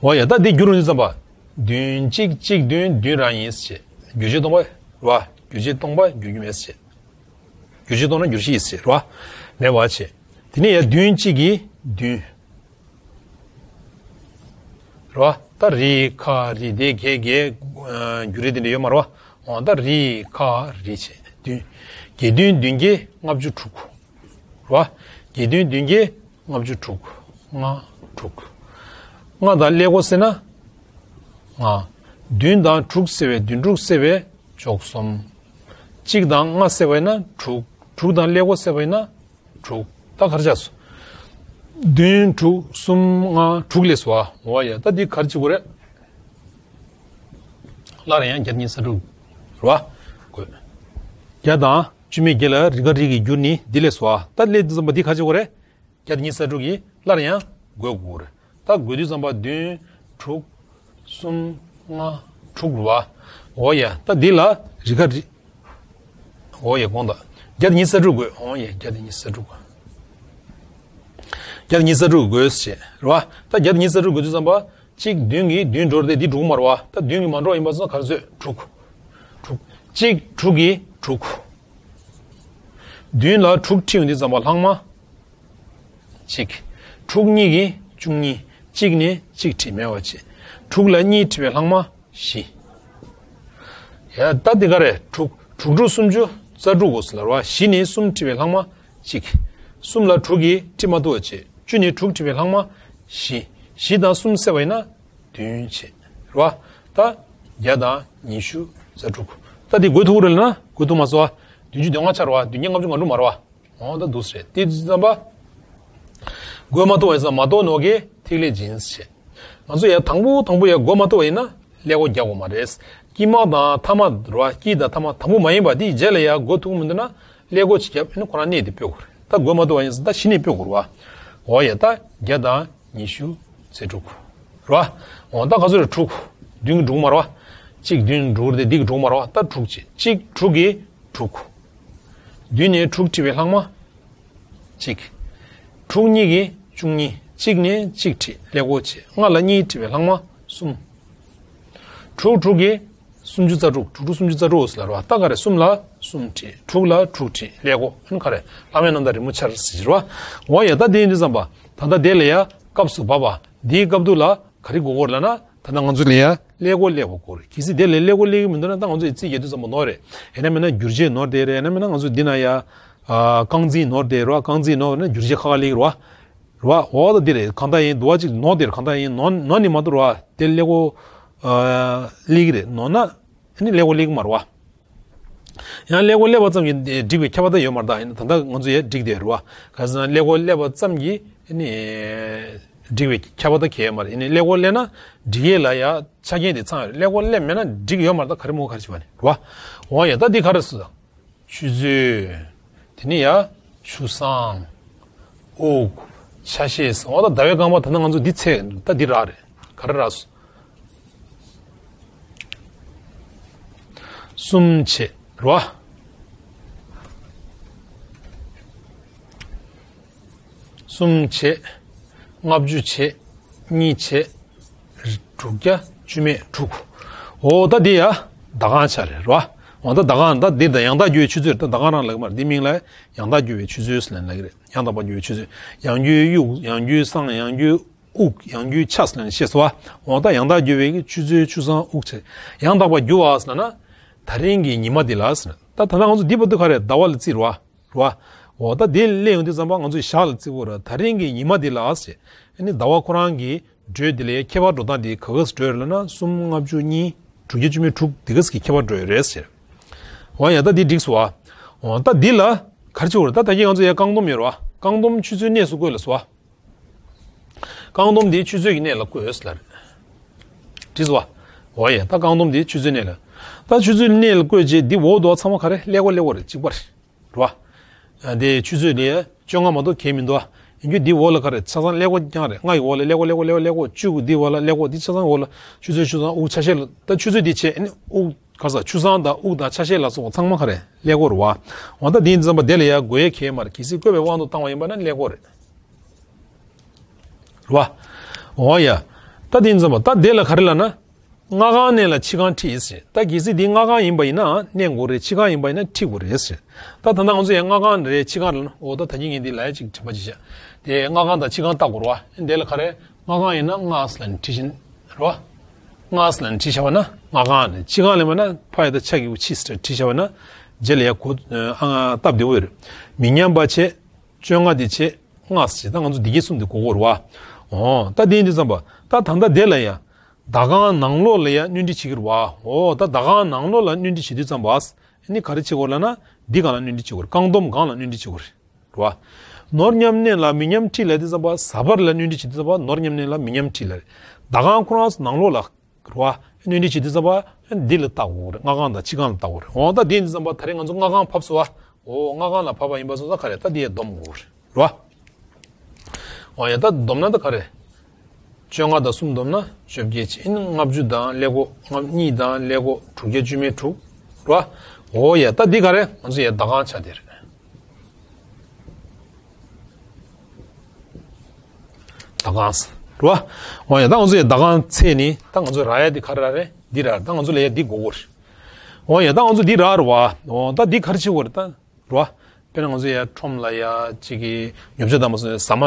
འོ་ཡ། ད་འདི་བསྒྱུར་ཡོང་དུས་ཙམ་པ། བདུན་གཅིག་གཅིག་བདུན་བདུན་རང་ཡིན་ཟེར་བྱས། བསྒྱུར་བྱེད་སྟོང་པ་རེད་བ། བསྒྱུར་བྱེད་སྟོང་པ་བསྒྱུར་རྒྱུ་མེད་ཟེར་བྱས། བསྒྱུར་བྱེད་སྟོང་ན་བསྒྱུར་བྱེད་ཡིན་ཟེར་བ། མེད་པ་བྱས། དེ་ནས་ཡ་བདུན་གཅིག་གིས་བདུན། རེད་བ། ད་རི་ཁ་རི་དེ་གས་གས། ཨ། བསྒྱུར་རེས་དེ་འདྲ་ཡོད་མ་རེད་བ། འོ་ད་རི་ཁ་རི་བྱས་བདུན། བརྒྱད་བདུན་བདུན་བརྒྱ་ལྔ་བཅུ་དྲུག་རེད་བ། བརྒྱད་བདུན་བདུན་བརྒྱ་ལྔ་བཅུ་དྲུག་ལྔ་དྲུག་ལྔ་དང་ཀླད་ཀོར་བསྲེས་ན་ལྔ། བདུན་དང་དྲུག་བསྲེས་པས། བདུན་དྲུག་བསྲེས་པས་བཅུ་གསུམ། གཅིག་དང་ལྔ་བསྲེས་པ་ཡིན་ན་དྲུག་དྲུག་དང་ཀླད་ཀོར་བསྲེས་པ་ཡིན་ན་དྲུག་ད་ག་རེ་ཆགས་སོང་། བདུན་དྲུག་གསུམ་ལྔ་དྲུག་སླེབས་སོང་བ། འོ་ཡ། ད་འདི་ག་རེ་བྱེད་དགོས་རེད། སླར་ཡང་བརྒྱ་དང་ཉི་ཤུ་རྩ་དྲུག་རེད་བ། དགོས། བརྒྱ་དང་བཅུ་མེད་བརྒྱད་ལ་རི་ཁ་རི་གིས་བསྒྱུར་ནས་འདི་སླེབས་སོང་བ། ད་སླེབས་དུས་ཙམ་པ་འདི་ག་རེ་བྱེད་དགོས་རེད། བརྒྱ་དང་ཉི་ཤུ་རྩ་དྲུག་གིས་སླར་ཡང་བགོ་དགོས་རེད། ད་བགོ་དུས་ཙམ་པ་བདུན་དྲུག་གསུམ་ལྔ་དྲུག་རེད་བ། འོ་ཡ། ད་འདི་ལ་རི་ཁ་རི། འོ་ཡ། དགོངས་དག་བརྒྱ་དང་ཉི་ཤུ་རྩ་དྲུག་དགོས། འོ་ཡ། བརྒྱ་དང་ཉི་ཤུ་རྩ་དྲུག་བརྒྱ་དང་ཉི་ཤུ་རྩ་དྲུག་དགོས་ཟེར་བྱས་རེད་བ། ད་བརྒྱ་དང་ཉི་ཤུ་རྩ་དྲུག་དགོས་དུས་ཙམ་པ། གཅིག་བདུན་གྱིས་བདུན་འགྲོ་རེད་དེ་འདི་འགྲོ་གི་མ་རེད་བ། ད་བདུན་གྱིས་མ་འགྲོ་ཡིན་པ་སོང་ན་ག་རེ་བཟོས། དྲུག་དྲུག་གཅིག་དྲུག་གིས་དྲུག་བདུན་ལ་དྲུག་ཁྲི་ཡོང་དུས་ཙམ་པ་ལྷག་མ་གཅིག་དྲུག་གཉིས་ཀྱིས་བཅུ་གཉིས། གཅིག་ནས་གཅིག་ཁྲི་མེད་པ་བྱས། དྲུག་ལ་གཉིས་ཁྲི་བའི་ལྷག་མ་བཞི། ཡ། ད་འདི་ག་རེ། དྲུག་དྲུག་དྲུག་སུམ་ཅུ་རྩ་དྲུག་དགོས་ཟེར་ལབ་རེད་བ། བཞི་ནས་གསུམ་ཁྲི་བའི་ལྷག་མ་གཅིག་གསུམ་ལ་དྲུག་གིས་ཁྲི་མ་ཐུབ་པ་བྱས། བཅུ་ནས་དྲུག་ཁྲི་བའི་ལྷག་མ་བཞི། བཞི་དང་གསུམ་བསྲེས་པ་ཡིན་ན་བདུན་བྱས་རེད་བ། ད་བརྒྱ་དང་ཉི་ཤུ་རྩ་དྲུག་ད་འདི་བགོ་ཐུབ་ཀྱི་རེད་ལབ་ན་བགོ་ཐུབ་མ་སོང་བ། བདུན་ཅུ་དོན་ལྔ་ཆགས་རེད་བ། བདུན་བརྒྱ་ལྔ་བཅུ་ང་དྲུག་མ་རེད་བ། འོ་ད་འདུག་སེ་རེད། དེ་དུས་ཙམ་པ། བགོ་མ་ཐུབ་པ་ཡིན་ཙང་མ་གཏོགས་ནོར་གྱི་ཐིག་ལེ་སྦྱིན་ཞེས། ང་ཚོ་ཡ་དང་པོ་དང་པོ་ཡ་བགོ་མ་ཐུབ་པ་ཡིན་ན་ཀླད་ཀོར་རྒྱག་དགོས་མ་རེད། དཀྱིལ་མ་དང་ཐ་མ་རེད་བ། དཀྱིལ་དང་ཐ་མ་དང་པོ་མ་ཡིན་པ་དེའི་རྗེས་ལ་ཡ་བགོ་ཐུབ་མི་འདུག་ན་ཀླད་ཀོར་ཅིག་བརྒྱབ་ཡིན་ན་ཁོ་རང་གནས་དེ་སྤོས་དགོས་རེད། ད་བགོ་མ་ཐུབ་པ་ཡིན་ཙང་ད་གཞི་ནས་སྤོས་དགོས་རེད་བ། འོ་ཡ། ད་བརྒྱ་དང་ཉི་ཤུ་རྩ་དྲུག་རེད་བ། འོ་ད་ག་ཚོད་རེད། དྲུག་བདུན་གྱིས་དྲུག་མ་རེད་བ། གཅིག་བདུན་དྲུག་རེད་དེ་འདི་གིས་དྲུག་མ་རེད་བ། ད་དྲུག་བྱས། གཅིག་དྲུག་གིས་དྲུག་བདུན་ནས་དྲུག་ཁྲི་བའི་ལྷག་མ་གཅིག་དྲུག་གཉིས་ཀྱིས་བཅུ་གཉིས། གཅིག་ནས་གཅིག་ཁྲི་ཀླད་ཀོར་བྱས། ལྔ་ལ་གཉིས་ཁྲི་བའི་ལྷག་མ་གསུམ། དྲུག་དྲུག་གིས་སུམ་ཅུ་རྩ་དྲུག་དྲུག་དྲུག་སུམ་ཅུ་རྩ་དྲུག་ཟེར་ལབ་རེད་བ། ད་ག་རེ། གསུམ་ལ་གསུམ་ཁྲི། དྲུག་ལ་དྲུག་ཁྲི་ཀླད་ཀོར། ཨ་ནི་ག་རེ། ལྷག་མའི་རྣམ་དག་རི་མོ་འཆར་ཟེར་གྱི་རེད་བ། འོ་ཡ། ད་དེ་ཡིན་དུས་ཙམ་པ་ད་ལྟ་དེ་ལ་ཡ་སྐབས་སུ་བབ་པ་འདིའི་སྐབས་དུས་ལ་ག་རེ་དགོས་ཀྱི་ཡོད་རེད་ལབ་ན། ད་ལྟ་ང་ཚོ་ལ་ཡ་ཀླད་ཀོར་སླེབས་དགོས་ཀྱི་ཡོད་རེད། གལ་སྲིད་དེ་ལ་ཀླད་ཀོར་སླེབས་ཀྱི་མི་འདུག་ན་ད་ང་ཚོ་ཡ་རྩིས་རྒྱག་དུས་ཙམ་པ་ནོར་རེད། ཡིན་ན་མིན་ན་བསྒྱུར་བྱེད་ནོར་བསྡད་རེད། ཡིན་ན་མིན་ན་ང་ཚོ་འདི་ན་ཡ། ཨ། རྐང་འཛིན་ནོར་བསྡད་རེད་བ། རྐང་འཛིན་ནོར་བ་ན་བསྒྱུར་བྱེད་ཁག་ཁག་སླེབས་ཀྱི་རེད་བ། རེད་བ། འོ་ད་འདི་རེད། གང་ལྟར་ཡིན་འདུག་བ། གཅིག་ནོར་བསྡད་རེད། གང་ལྟར་ཡིན་ནོར་ནོར་ནི་མ་གཏོགས་རེད་བ། དེ་ཀླད་ཀོར་ཨ་སླེབས་ཀྱི་རེད། ནོར་ན་ཨ་ནི་ཀླད་ཀོར་སླེབས་ཀྱི་མ་རེད་བ། ཡང་ཀླད་ཀོར་སླེབས་པ་ཙམ་གྱིས་འགྲིག་པའི་ཁྱབ་པ་ད་ཡོད་མ་རེད། ད་ཡིན་ན་ད་ལྟ་ང་ཚོ་ཡ་འགྲིག་བསྡད་རེད་བ། ག་རེ་ཟེར་ན་ཀླད་ཀོར་སླེབས་པ་ཙམ་གྱིས་ཨ་ནི་འགྲིག་པའི་ཁྱབ་པ་ད་གང་ཡང་ཡོད་མ་རེད། ཨ་ནི་ཀླད་ཀོར་སླེབས་ན་འགྲིག་ཡས་ལ་ཡ་ཆ་རྐྱེན་དེ་ཚང་ཡོད་རེད། ཀླད་ཀོར་སླེབས་མེད་ན་འགྲིག་ཡོད་མ་རེད། ད་ག་རེ་མོ་ག་རེ་བྱེད་པ་ནི་རེད་བ། འོ་ཡ། ད་འདི་ག་རེ་ཟེར། ཆུ་ཚོད། དེ་ནས་ཡ། ཆུ་སྲང་། དབུགས། ཆ་ཤས། འོ་ད་ཟླ་བའི་རྐང་པ་ད་ནི་ང་ཚོ་འདི་ཚད་ད་འདི་རག་རེད། ག་རེ་རག་སོང་། གསུམ་བྱས་རེད་བ། གསུམ་བྱས། ལྔ་བཅུ་བྱས། གཉིས་བྱས། དྲུག་བརྒྱ་བཅུ་མེད་དྲུག་འོ་ད་འདི་ཡ་ཟླ་གང་ཆགས་རེད་རོ། འོ་ད་ཟླ་གང་ད་འདི་ད་ཡང་དག་རྒྱུ་བའི་ཆུ་ཚོད་རེད། ད་ཟླ་གང་རང་ལབ་ཀྱི་མ་རེད། འདི་མིང་ལ་ཡང་དག་རྒྱུ་བའི་ཆུ་ཚོད་ཟེར་ལབ་ཀྱི་རེད། ཡང་དག་པ་རྒྱུ་བའི་ཆུ་ཚོད། ཡང་རྒྱུའི་དབྱུག་ཡང་རྒྱུའི་སྲང་ཡང་རྒྱུའི་དབུགས་ཡང་རྒྱུའི་ཆ་ཟེར་ལབ་ཤེས་སོ། འོ་ད་ཡང་དག་རྒྱུ་བའི་ཆུ་ཚོད་ཆུ་སྲང་དབུགས་ཆ་ཡང་དག་པ་རྒྱུ་བ་ཟེར་ན། ད་རིང་གི་ཉི་མ་འདི་ལ་ཟེར་ན། ད་ད་ལྟ་ང་ཚོ་འདི་བར་དུ་ག་རེ་ཟླ་བ་ལ་བརྩིས་རོ། རེད་བ། འོ་ད་དེ་སླེབས་ཡོང་དུས་ཙམ་པ་ང་ཚོས་ཞག་ལ་བརྩི་དགོས་རེད། ད་རིང་གི་ཉི་མ་འདི་ལ་ཟེར། ཨ་ནི་ཟླ་བ་ཁོ་རང་གི་འགྲོས་འདི་ལ་ཡ་ཁྱད་པར་འགྲོ་སྟངས་འདི་ག་ག་སེ་འགྲོ་ཡོད་ལབ་ན་གསུམ་ལྔ་བཅུ་གཉིས་དྲུག་བརྒྱ་བཅུ་མེད་དྲུག་འདི་ག་ག་སེ་གི་ཁྱད་པར་འགྲོ་ཡོད་རེད་ཟེར། འོ་ཡ་ད་འདི་འགྲིག་སོང་བ། འོ་ད་འདི་ལ་ག་རེ་བྱེད་དགོས་རེད། ད་ད་གིན་ང་ཚོ་ཡ་རྐང་སྡོམ་ཡོད་རེད་བ། རྐང་སྡོམ་ཆུ་ཚོད་གནས་སུ་བཀོད་ལ་སོང་བ། རྐང་སྡོམ་འདི་ཆུ་ཚོད་ཀྱི་གནས་ལ་བཀོད་ཟེར་ལ་རེད། འགྲིག་སོང་བ། འོ་ཡ་ད་རྐང་སྡོམ་འདི་ཆུ་ཚོད་གནས་ལ། ད་ཆུ་ཚོད་གནས་ལ་བཀོད་རྗེས་འདི་འོག་ཏུ་ཚང་མ་ག་རེ་ཀླད་ཀོར་ཀླད་ཀོར་རེད། གཅིག་པ་རེད། རེད་བ། ཨ་དེ་ཆུ་ཚོད་ལས་བཅོ་ལྔ་མ་གཏོགས་གང་མི་འདུག་ཨ། ཡིན་རྒྱུ་འདི་འོག་ལ་ག་རེ་ཆ་ཚང་ཀླད་ཀོར་རྐྱང་རེད། ལྔ་ཡི་འོག་ལ་ཀླད་ཀོར་ཀླད་ཀོར་ཀླད་ཀོར་ཀླད་ཀོར། བཅུ་གི་འདི་འོག་ལ་ཀླད་ཀོར། འདི་ཆ་ཚང་འོག་ལ་ཆུ་ཚོད་ཆུ་ཚང་དབུགས་ཆ་ཤས་ལ། ད་ཆུ་ཚོད་འདི་བྱས་ཨ་ནི་དབུགས་ག་ས་ཆུ་ཚང་དང་དབུགས་དང་ཆ་ཤས་ལ་སོགས་ཚང་མ་ག་རེ་ཀླད་ཀོར་རེད་བ། འོ་ད་འདི་ཡིན་ཙམ་པ་དེ་ལ་ཡ་དགོས་ཡ་གང་ཡང་མ་རེད། གལ་སྲིད་བཀོད་པའི་དབང་དུ་བཏང་བ་ཡིན་པ་ན་ཀླད་ཀོར་རེད། རེད་བ། འོ་ཡ། ད་འདི་ཡིན་ཙམ་པ་ད་དེ་ལ་ག་རེ་ལབ་ན། སྔ་རྐང་གནས་ལ་ཕྱི་རྐང་ཁྲིད་ཟེར། ད་གལ་སྲིད་འདི་སྔ་རྐང་ཡིན་པ་ཡིན་ན་གནས་དགོས་རེད། ཕྱི་རྐང་ཡིན་པ་ཡིན་ན་ཁྲིད་དགོས་རེད་ཟེར། ད་ད་ལྟ་ང་ཚོ་ཡང་སྔ་རྐང་རེད་ཕྱི་རྐང་རེད་ན། འོ་ད་ད་གིན་ངས་འདི་ལ་ཡ་ཅིག་དྲན་པ་ཅིག་བྱས། དེ་སྔ་རྐང་དང་ཕྱི་རྐང་བལྟ་དགོས་རེད་བ། དེ་ལ་ག་རེ་སྔ་རྐང་ཡིན་ན་སྔ་ཟེར་ལབ་ནས་ཁྲིད་བཞིན་རེད་བ། སྔ་ཟེར་ལབ་ནས་ཁྲིད་བྱས་པ་ན་སྔ་རྐང་རེད། ཕྱི་རྐང་ལབ་པ་ན་ཕ་ཡ་ད་ཆ་གི་གུ་ཕྱི་ཟེར་ཁྲིད་བྱས་པ་ན་རྗེས་ལ་ཡ་གོ་ཨ་སྟབས་བདེ་བོ་ཡོད་རེད། མི་མཉམ་པ་བྱས། བཅོ་ལྔ་དེ་བྱས། སྔ་ཟེར། ད་ང་ཚོ་འདི་གའི་གསུམ་དེ་གོ་དགོས་རེད་བ། འོ་ད་དེ་ཡིན་དུས་ཙམ་པ་ད་ད་ལྟ་དེ་ལ་ཡ། ཟླ་རྐང་ནང་ལོགས་ལ་ཡ་སྣོན་འཕྲི་བྱེད་ཀྱི་རེད་བ། འོ་ད་ཟླ་རྐང་ནང་ལོགས་ལ་སྣོན་འཕྲི་བྱེད་དུས་ཙམ་པ། ཨ་ནི་ག་རེ་བྱེད་དགོས་ལབ་ན། འདི་སྒང་ལ་སྣོན་འཕྲི་བྱེད་དགོས་རེད། རྐང་སྡོམ་སྒང་ལ་སྣོན་འཕྲི་བྱེད་དགོས་རེད། རེད་བ། ནོར་མཉམ་གནས་ལ་མི་མཉམ་ཁྲིད་ལབ་དུས་ཙམ་པ་གཟའ་པར་ལ་སྣོན་འཕྲི་བྱེད་དུས་ཙམ་པ་ནོར་མཉམ་གནས་ལ་མི་མཉམ་ཁྲིད་ལབ་རེད། ཟླ་རྐང་ཁོ་རང་ནང་ལོགས་ལ། རེད་བ། སྣོན་འཕྲི་བྱེད་དུས་ཙམ་པ་འདི་ལ་བལྟ་དགོས་རེད། སྔ་རྐང་དང་ཕྱི་རྐང་ལ་བལྟ་དགོས་རེད། འོ་ད་དེ་ཡིན་དུས་ཙམ་པ་ད་རེས་ང་ཚོ་སྔ་རྐང་ཕབ་སོང་བ། འོ་སྔ་རྐང་ལ་ཕབ་པ་ཡིན་པ་སོང་ཙང་ག་རེ་ད་དེ་ཡ་སྡོམ་དགོས་རེད། རེད་བ། འོ་ཡ་ད་སྡོམ་ན་ད་ག་རེ། བཅོ་ལྔ་དང་གསུམ་སྡོམ་ན་བཅོ་བརྒྱད་བྱས། ཨ་ནི་ལྔ་བཅུ་དང་ཀླད་ཀོར་ལྔ་གཉིས་དང་ཀླད་ཀོར་དྲུག་བརྒྱ་བཅུ་མེད་དྲུག་རེད་བ། འོ་ཡ་ད་འདི་ག་རེ་ང་ཚོ་ཡ་ཟླ་རྐང་ཆགས་བསྡད་རེད། ཟླ་རྐང་ཟེར། རེད་བ། འོ་ཡ་ད་ང་ཚོ་ཡ་ཟླ་རྐང་ཚད་ནི་ད་ང་ཚོ་རག་ཡ་འདི་ག་རེ་རག་རེད། འདི་རག་ད་ང་ཚོ་ལ་ཡ་འདི་དགོས་དགོས་རེད། འོ་ཡ་ད་ང་ཚོ་འདི་རག་རེད་བ། འོ་ད་འདི་ག་རེ་བྱེད་དགོས་རེད་ད། རེད་བ། དཔེར་ན་ང་ཚོ་ཡ་ཁྲོམ་ལ་ཡ་གཅིག་གི་ཉོ་ཆ་དང་མ་སོང་ཟ་མ་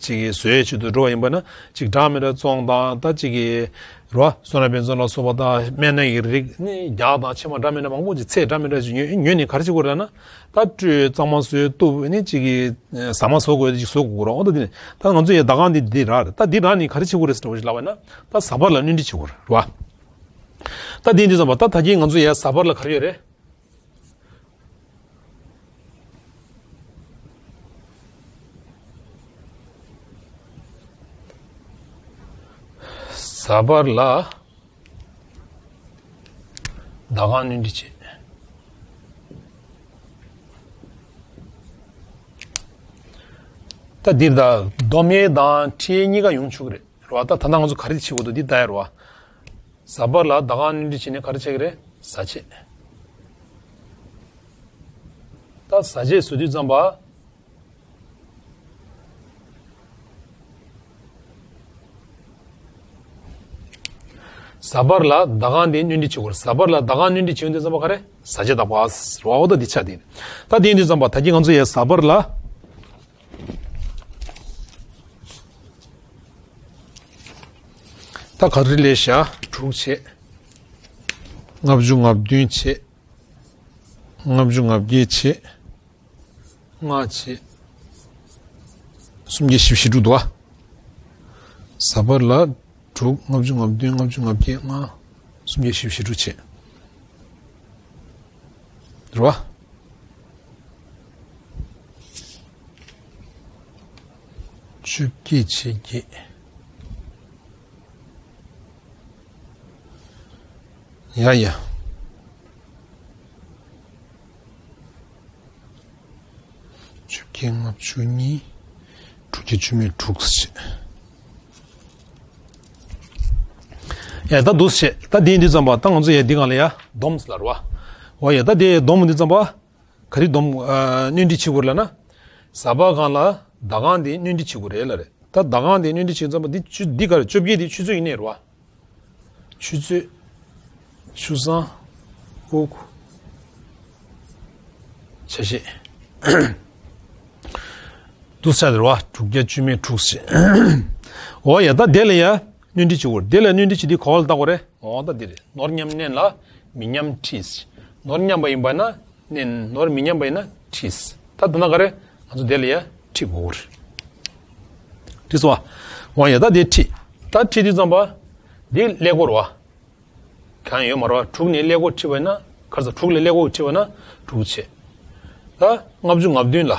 གཅིག་གི་བཟོ་ཡའི་ཆེད་དུ་འགྲོ་བ་ཡིན་པ་ན་གཅིག་འདྲ་མི་འདྲ་བཙོང་དང་ད་གཅིག་གི་རེད་བ། སོ་ན་བན་ཚོན་ལ་སོགས་པ་དང་སྨན་སྣ་ཡི་རིགས་ནི་རྒྱགས་དང་ཕྱེ་མ་འདྲ་མི་འདྲ་མང་པོ་ཅིག་ཚད་འདྲ་མི་འདྲ་ཅིག་ཉོས་ཉོས་ནས་ག་རེ་བྱེད་དགོས་རེད་ལབ་ན། ད་སྤྲོས་གཙང་མ་བཟོས་གཏུབ་ནི་གཅིག་གི་ཟ་མ་བཟོ་དགོས་ཅིག་བཟོ་དགོས་རེད། འོ་ད་འདི་ནི་ད་ང་ཚོ་ཡ་ཟླ་རྐང་འདི་འདི་རག་རེད། ད་འདི་རག་ནི་ག་རེ་བྱེད་དགོས་རེད་ཟེར་བ་ཞིག་ལབ་པ་ན་ད་གཟའ་པར་ལ་སྣོན་འཕྲི་བྱེད་དགོས་རེད། རེད་བ། ད་འདི་འདི་ཙམ་པ་ད་ད་གིན་ང་ཚོ་ཡ་གཟའ་པར་ལ་ག་རེ་ཡོད་རེད། གཟའ་པར་ལ་ཟླ་རྐང་སྣོན་འཕྲི་བྱེད། ད་འདིར་ད་སྡོམ་ཡས་དང་ཁྲིད་ཡས་གཉིས་ཀ་ཡོང་ཆོག་གི་རེད། རེད་བ། ད་ད་ལྟ་ང་ཚོ་ག་རེ་བྱེད་དགོས་འདུག་འདི་ལྟ་ཡ་རེད་བ། གཟའ་པར་ལ་ཟླ་རྐང་སྣོན་འཕྲི་བྱས་ནས་ག་རེ་བྱེད་ཀྱི་རེད། གཟའ་བྱེད། ད་གཟའ་བྱེད་བཟོ་དུས་ཙམ་པ། གཟའ་པར་ལ་ཟླ་རྐང་དེ་སྣོན་འཕྲི་བྱེད་དགོས་རེད། གཟའ་པར་ལ་ཟླ་རྐང་སྣོན་འཕྲི་བྱེད་ཡོང་དུས་ཙམ་པ་ག་རེ། གཟའ་བྱེད་ཟླ་བ་ཟེར་བ། འོ་ད་འདི་ཆགས་དེ། ད་དེ་ཡིན་དུས་ཙམ་པ་ད་གིན་ང་ཚོ་ཡ་གཟའ་པར་ལ། ད་ག་རེ་ལས་བཞག་དྲུག་བྱས། ལྔ་བཅུ་ང་བདུན་བྱས། ལྔ་བཅུ་ང་བརྒྱད་བྱས། ལྔ་བྱས། སུམ་བརྒྱ་བཞི་བཅུ་ཞེ་དྲུག་འདུག་བ། གཟའ་པར་ལ་དྲུག་ལྔ་བཅུ་ང་བདུན་ལྔ་བཅུ་ང་བརྒྱད་ལྔ། སུམ་བརྒྱ་བཞི་བཅུ་ཞེ་དྲུག་བྱས། རེད་བ། བཅོ་བརྒྱད་བྱས་བརྒྱད། ཡ་ཡ། བཅོ་བརྒྱད་ལྔ་བཅུ་གཉིས། དྲུག་བརྒྱ་བཅུ་མེད་དྲུག་ཟེར་བྱས། ཡ་ད་འདུག་སེ་བྱས། ད་འདི་ཡིན་དུས་ཙམ་པ་ད་ང་ཚོ་ཡ་འདི་སྒང་ལ་ཡ་སྡོམ་ཟེར་ལབ་རེད་བ། འོ་ཡ་ད་དེ་སྡོམ་འདི་ཙམ་པ། ག་རེ་སྡོམ་ཨ་སྣོན་འཕྲི་བྱེད་དགོས་ལབ་ན། གཟའ་པ་སྒང་ལ་ཟླ་རྐང་དེ་སྣོན་འཕྲི་བྱེད་དགོས་རེད་ལབ་རེད། ད་ཟླ་རྐང་དེ་སྣོན་འཕྲི་བྱེད་ཙམ་པ་འདི་ཆུ་འདི་ག་རེ་བཅོ་བརྒྱད་དེ་ཆུ་ཚོད་ཡིན་ནའི་རེད་བ། ཆུ་ཚོད། ཆུ་སྲང་། དབུགས། ཆ་ཤས། འདུག་སེ་རེད་བ། དྲུག་བརྒྱ་བཅུ་མེད་དྲུག་ཟེར། འོ་ཡ་ད་དེ་ལ་ཡ་སྣོན་འཕྲི་བྱེད་དགོས་རེད། དེ་ལ་སྣོན་འཕྲི་བྱེད་དུས་ག་བ་ལ་བལྟ་དགོས་རེད། འོ་ད་འདི་རེད། ནོར་མཉམ་གནས་ལ་མི་མཉམ་ཁྲིད། ནོར་མཉམ་པ་ཡིན་པ་ན་གནས། ནོར་མི་མཉམ་པ་ཡིན་ན་ཁྲིད། ད་དེ་ན་ག་རེ། ང་ཚོ་དེ་ལ་ཡ་ཁྲི་དགོས་རེད། ཁྲི་སོ། འོ་ཡ་ད་དེ་ཁྲི། ད་ཁྲི་དུས་ཙམ་པ། འདི་ཀླད་ཀོར་བ། གང་ཡོད་མ་རེད་བ། དྲུག་ནས་ཀླད་ཀོར་ཁྲི་བ་ཡིན་ན། ག་རེ་ཟ། དྲུག་ལས་ཀླད་ཀོར་ཁྲི་བ་ན་དྲུག་བྱས། ད་ལྔ་བཅུ་ང་བདུན་ལ།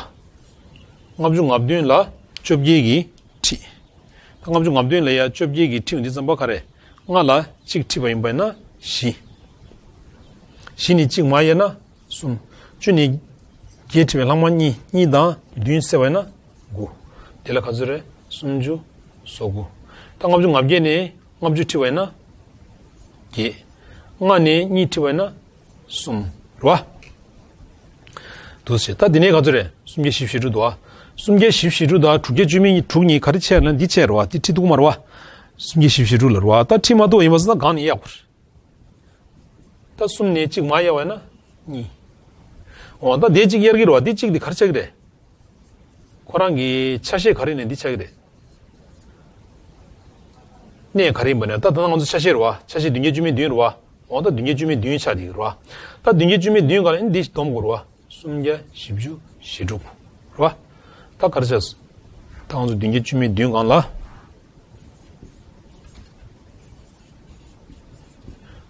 ལྔ་བཅུ་ང་བདུན་ལ་བཅོ་བརྒྱད་ཀྱིས་ཁྲི། ད་ལྔ་བཅུ་ང་བདུན་ལ་ཡ་བཅོ་བརྒྱད་ཀྱིས་ཁྲི་བ་འདི་ཙམ་པ་ག་རེ། ལྔ་ལ་གཅིག་ཁྲི་བ་ཡིན་པ་ཡིན་ན་བཞི། བཞི་ནས་གཅིག་མར་ཡལ་ན་གསུམ། བཅུ་ནས་བརྒྱད་ཁྲི་བའི་ལྷག་མ་གཉིས། གཉིས་དང་བདུན་བསྲེས་པ་ཡིན་ན་དགུ། དེ་ལ་ག་ཚོད་རེད། སུམ་ཅུ་སོ་དགུ། ད་ལྔ་བཅུ་ང་བརྒྱད་ནས་ལྔ་བཅུ་ཁྲི་བ་ཡིན་ན་བརྒྱད། ལྔ་ནས་གཉིས་ཁྲི་བ་ཡིན་ན་གསུམ་རེད་བ། འདུག་སེ། ད་འདི་ནས་ག་ཚོད་རེད། སུམ་བརྒྱ་བཞི་བཅུ་ཞེ་དྲུག་འདུག་བ། སུམ་བརྒྱ་བཞི་བཅུ་ཞེ་དྲུག་དང་དྲུག་བརྒྱ་བཅུ་མེད་གཉིས། དྲུག་གཉིས་ག་རེ་ཆགས་ན་འདི་ཆགས་རེད་བ། འདི་ཁྲི་འདུག་མ་རེད་བ། སུམ་བརྒྱ་བཞི་བཅུ་ཞེ་དྲུག་ལ་རེད་བ། ད་ཁྲི་མ་གཏོགས་ཡིན་པ་སོང་ཙང་གང་ནས་གཡར་དགོས་རེད། ད་གསུམ་ནས་གཅིག་མར་གཡར་བ་ཡིན་ན་གཉིས། འོ་ད་དེ་གཅིག་གཡར་གྱི་རེད་བ། དེ་གཅིག་དེ་ག་རེ་ཆགས་ཀྱི་རེད། ཁོ་རང་གི་ཆ་ཤས་ག་རེ་ནས་འདི་ཆགས་ཀྱི་རེད། གནས་ག་རེ་ཡིན་པ་ནས། ད་ད་ལྟ་ང་ཚོ་ཆ་ཤས་རེད་བ། ཆ་ཤས་བདུན་བརྒྱ་བཅུ་མེད་བདུན་རེད་བ། འོ་ད་བདུན་བརྒྱ་བཅུ་མེད་བདུན་ཆགས་བསྡད་ཀྱི་རེད་བ། ད་བདུན་བརྒྱ་བཅུ་མེད་བདུན་སྒང་ལ་ནི་འདི་སྡོམ་དགོས་རེད་བ། སུམ་བརྒྱ་བཞི་བཅུ་ཞེ་དྲུག་རེད་བ། ད་ག་རེ་ཆགས་སོང་། ད་ང་ཚོ་བདུན་བརྒྱ་བཅུ་མེད་བདུན་སྒང་ལ།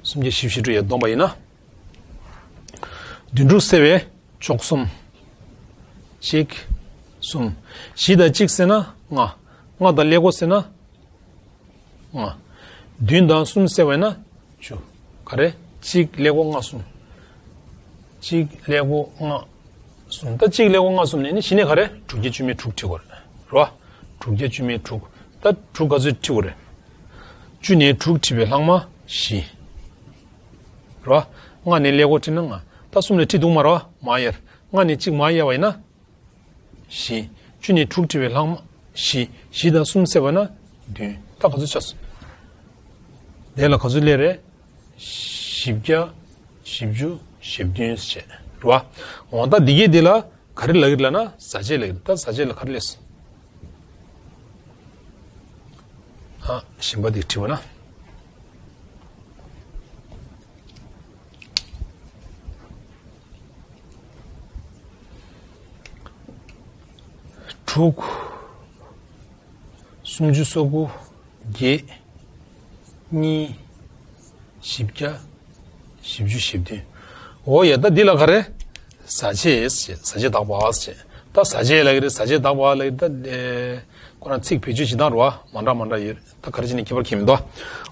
སུམ་བརྒྱ་བཞི་བཅུ་ཞེ་དྲུག་ཡར་བསྡོམས་པ་ཡིན་ན། བདུན་དྲུག་བསྲེས་པས་བཅུ་གསུམ། གཅིག་གསུམ། བཞི་དང་གཅིག་བསྲེས་ན་ལྔ། ལྔ་དང་ཀླད་ཀོར་བསྲེས་ན་ལྔ། བདུན་དང་གསུམ་བསྲེས་པ་ཡིན་ན་བཅུ། ག་རེ། གཅིག་ཀླད་ཀོར་ལྔ་གསུམ། གཅིག་ཀླད་ཀོར་ལྔ་གསུམ། ད་གཅིག་ཀླད་ཀོར་ལྔ་གསུམ་ནས་ནི་གཞི་ནས་ག་རེ། དྲུག་བརྒྱ་བཅུ་མེད་དྲུག་ཁྲི་དགོས་རེད་བ། དྲུག་བརྒྱ་བཅུ་མེད་དྲུག་ད་དྲུག་ག་ཚོད་ཁྲི་དགོས་རེད། བཅུ་ནས་དྲུག་ཁྲི་བའི་ལྷག་མ་བཞི། རེད་བ། ལྔ་ནས་ཀླད་ཀོར་ཁྲི་ན་ལྔ། ད་གསུམ་ལ་ཁྲི་འདུག་མ་རེད་བ། མར་གཡར། ལྔ་ནས་གཅིག་མར་གཡར་བ་ཡིན་ན་བཞི། བཅུ་ནས་དྲུག་ཁྲི་བའི་ལྷག་མ་བཞི། བཞི་དང་གསུམ་བསྲེས་པ་ན་བདུན། ད་ག་ཚོད་ཆགས་སོང་། དེ་ལ་ག་ཚོད་སླེབས་རེད། བཞི་བརྒྱ་བཞི་བཅུ་ཞེ་བདུན་བྱས་རེད་བ། འོ་ད་འདི་གའི་འདི་ལ་ག་རེ་ལབ་ཀྱི་རེད་ལབ་ན་ཟ་ཆས་ལབ་ཀྱི་རེད། ད་ཟ་ཆས་ལ་ག་རེ་སླེབས་སོང་། ཨ། གཞན་པ་འདི་བྲིས་པ་ན། དྲུག་སུམ་ཅུ་སོ་དགུ། བརྒྱད། གཉིས། བཞི་བརྒྱ། བཞི་བཅུ་ཞེ་བདུན། འོ་ཡ། ད་འདི་ལ་ག་རེ། ཟ་ཆས་ཟེར། ཟ་ཆས་དག་པ་ཟེར། ད་ཟ་ཆས་ལབ་ཀྱི་རེད། ཟ་ཆས་དག་པ་ལབ་ཀྱི་རེད། ད་ཁོ་རང་ཚིག་བེད་སྤྱོད་བྱེད་སྟངས་རེད་བ། མ་འདྲ་མ་འདྲ་ཡོད་རེད། ད་ག་རེ་བྱས་ནས་ཁྱད་པར་ཁྱད་མི་འདུག་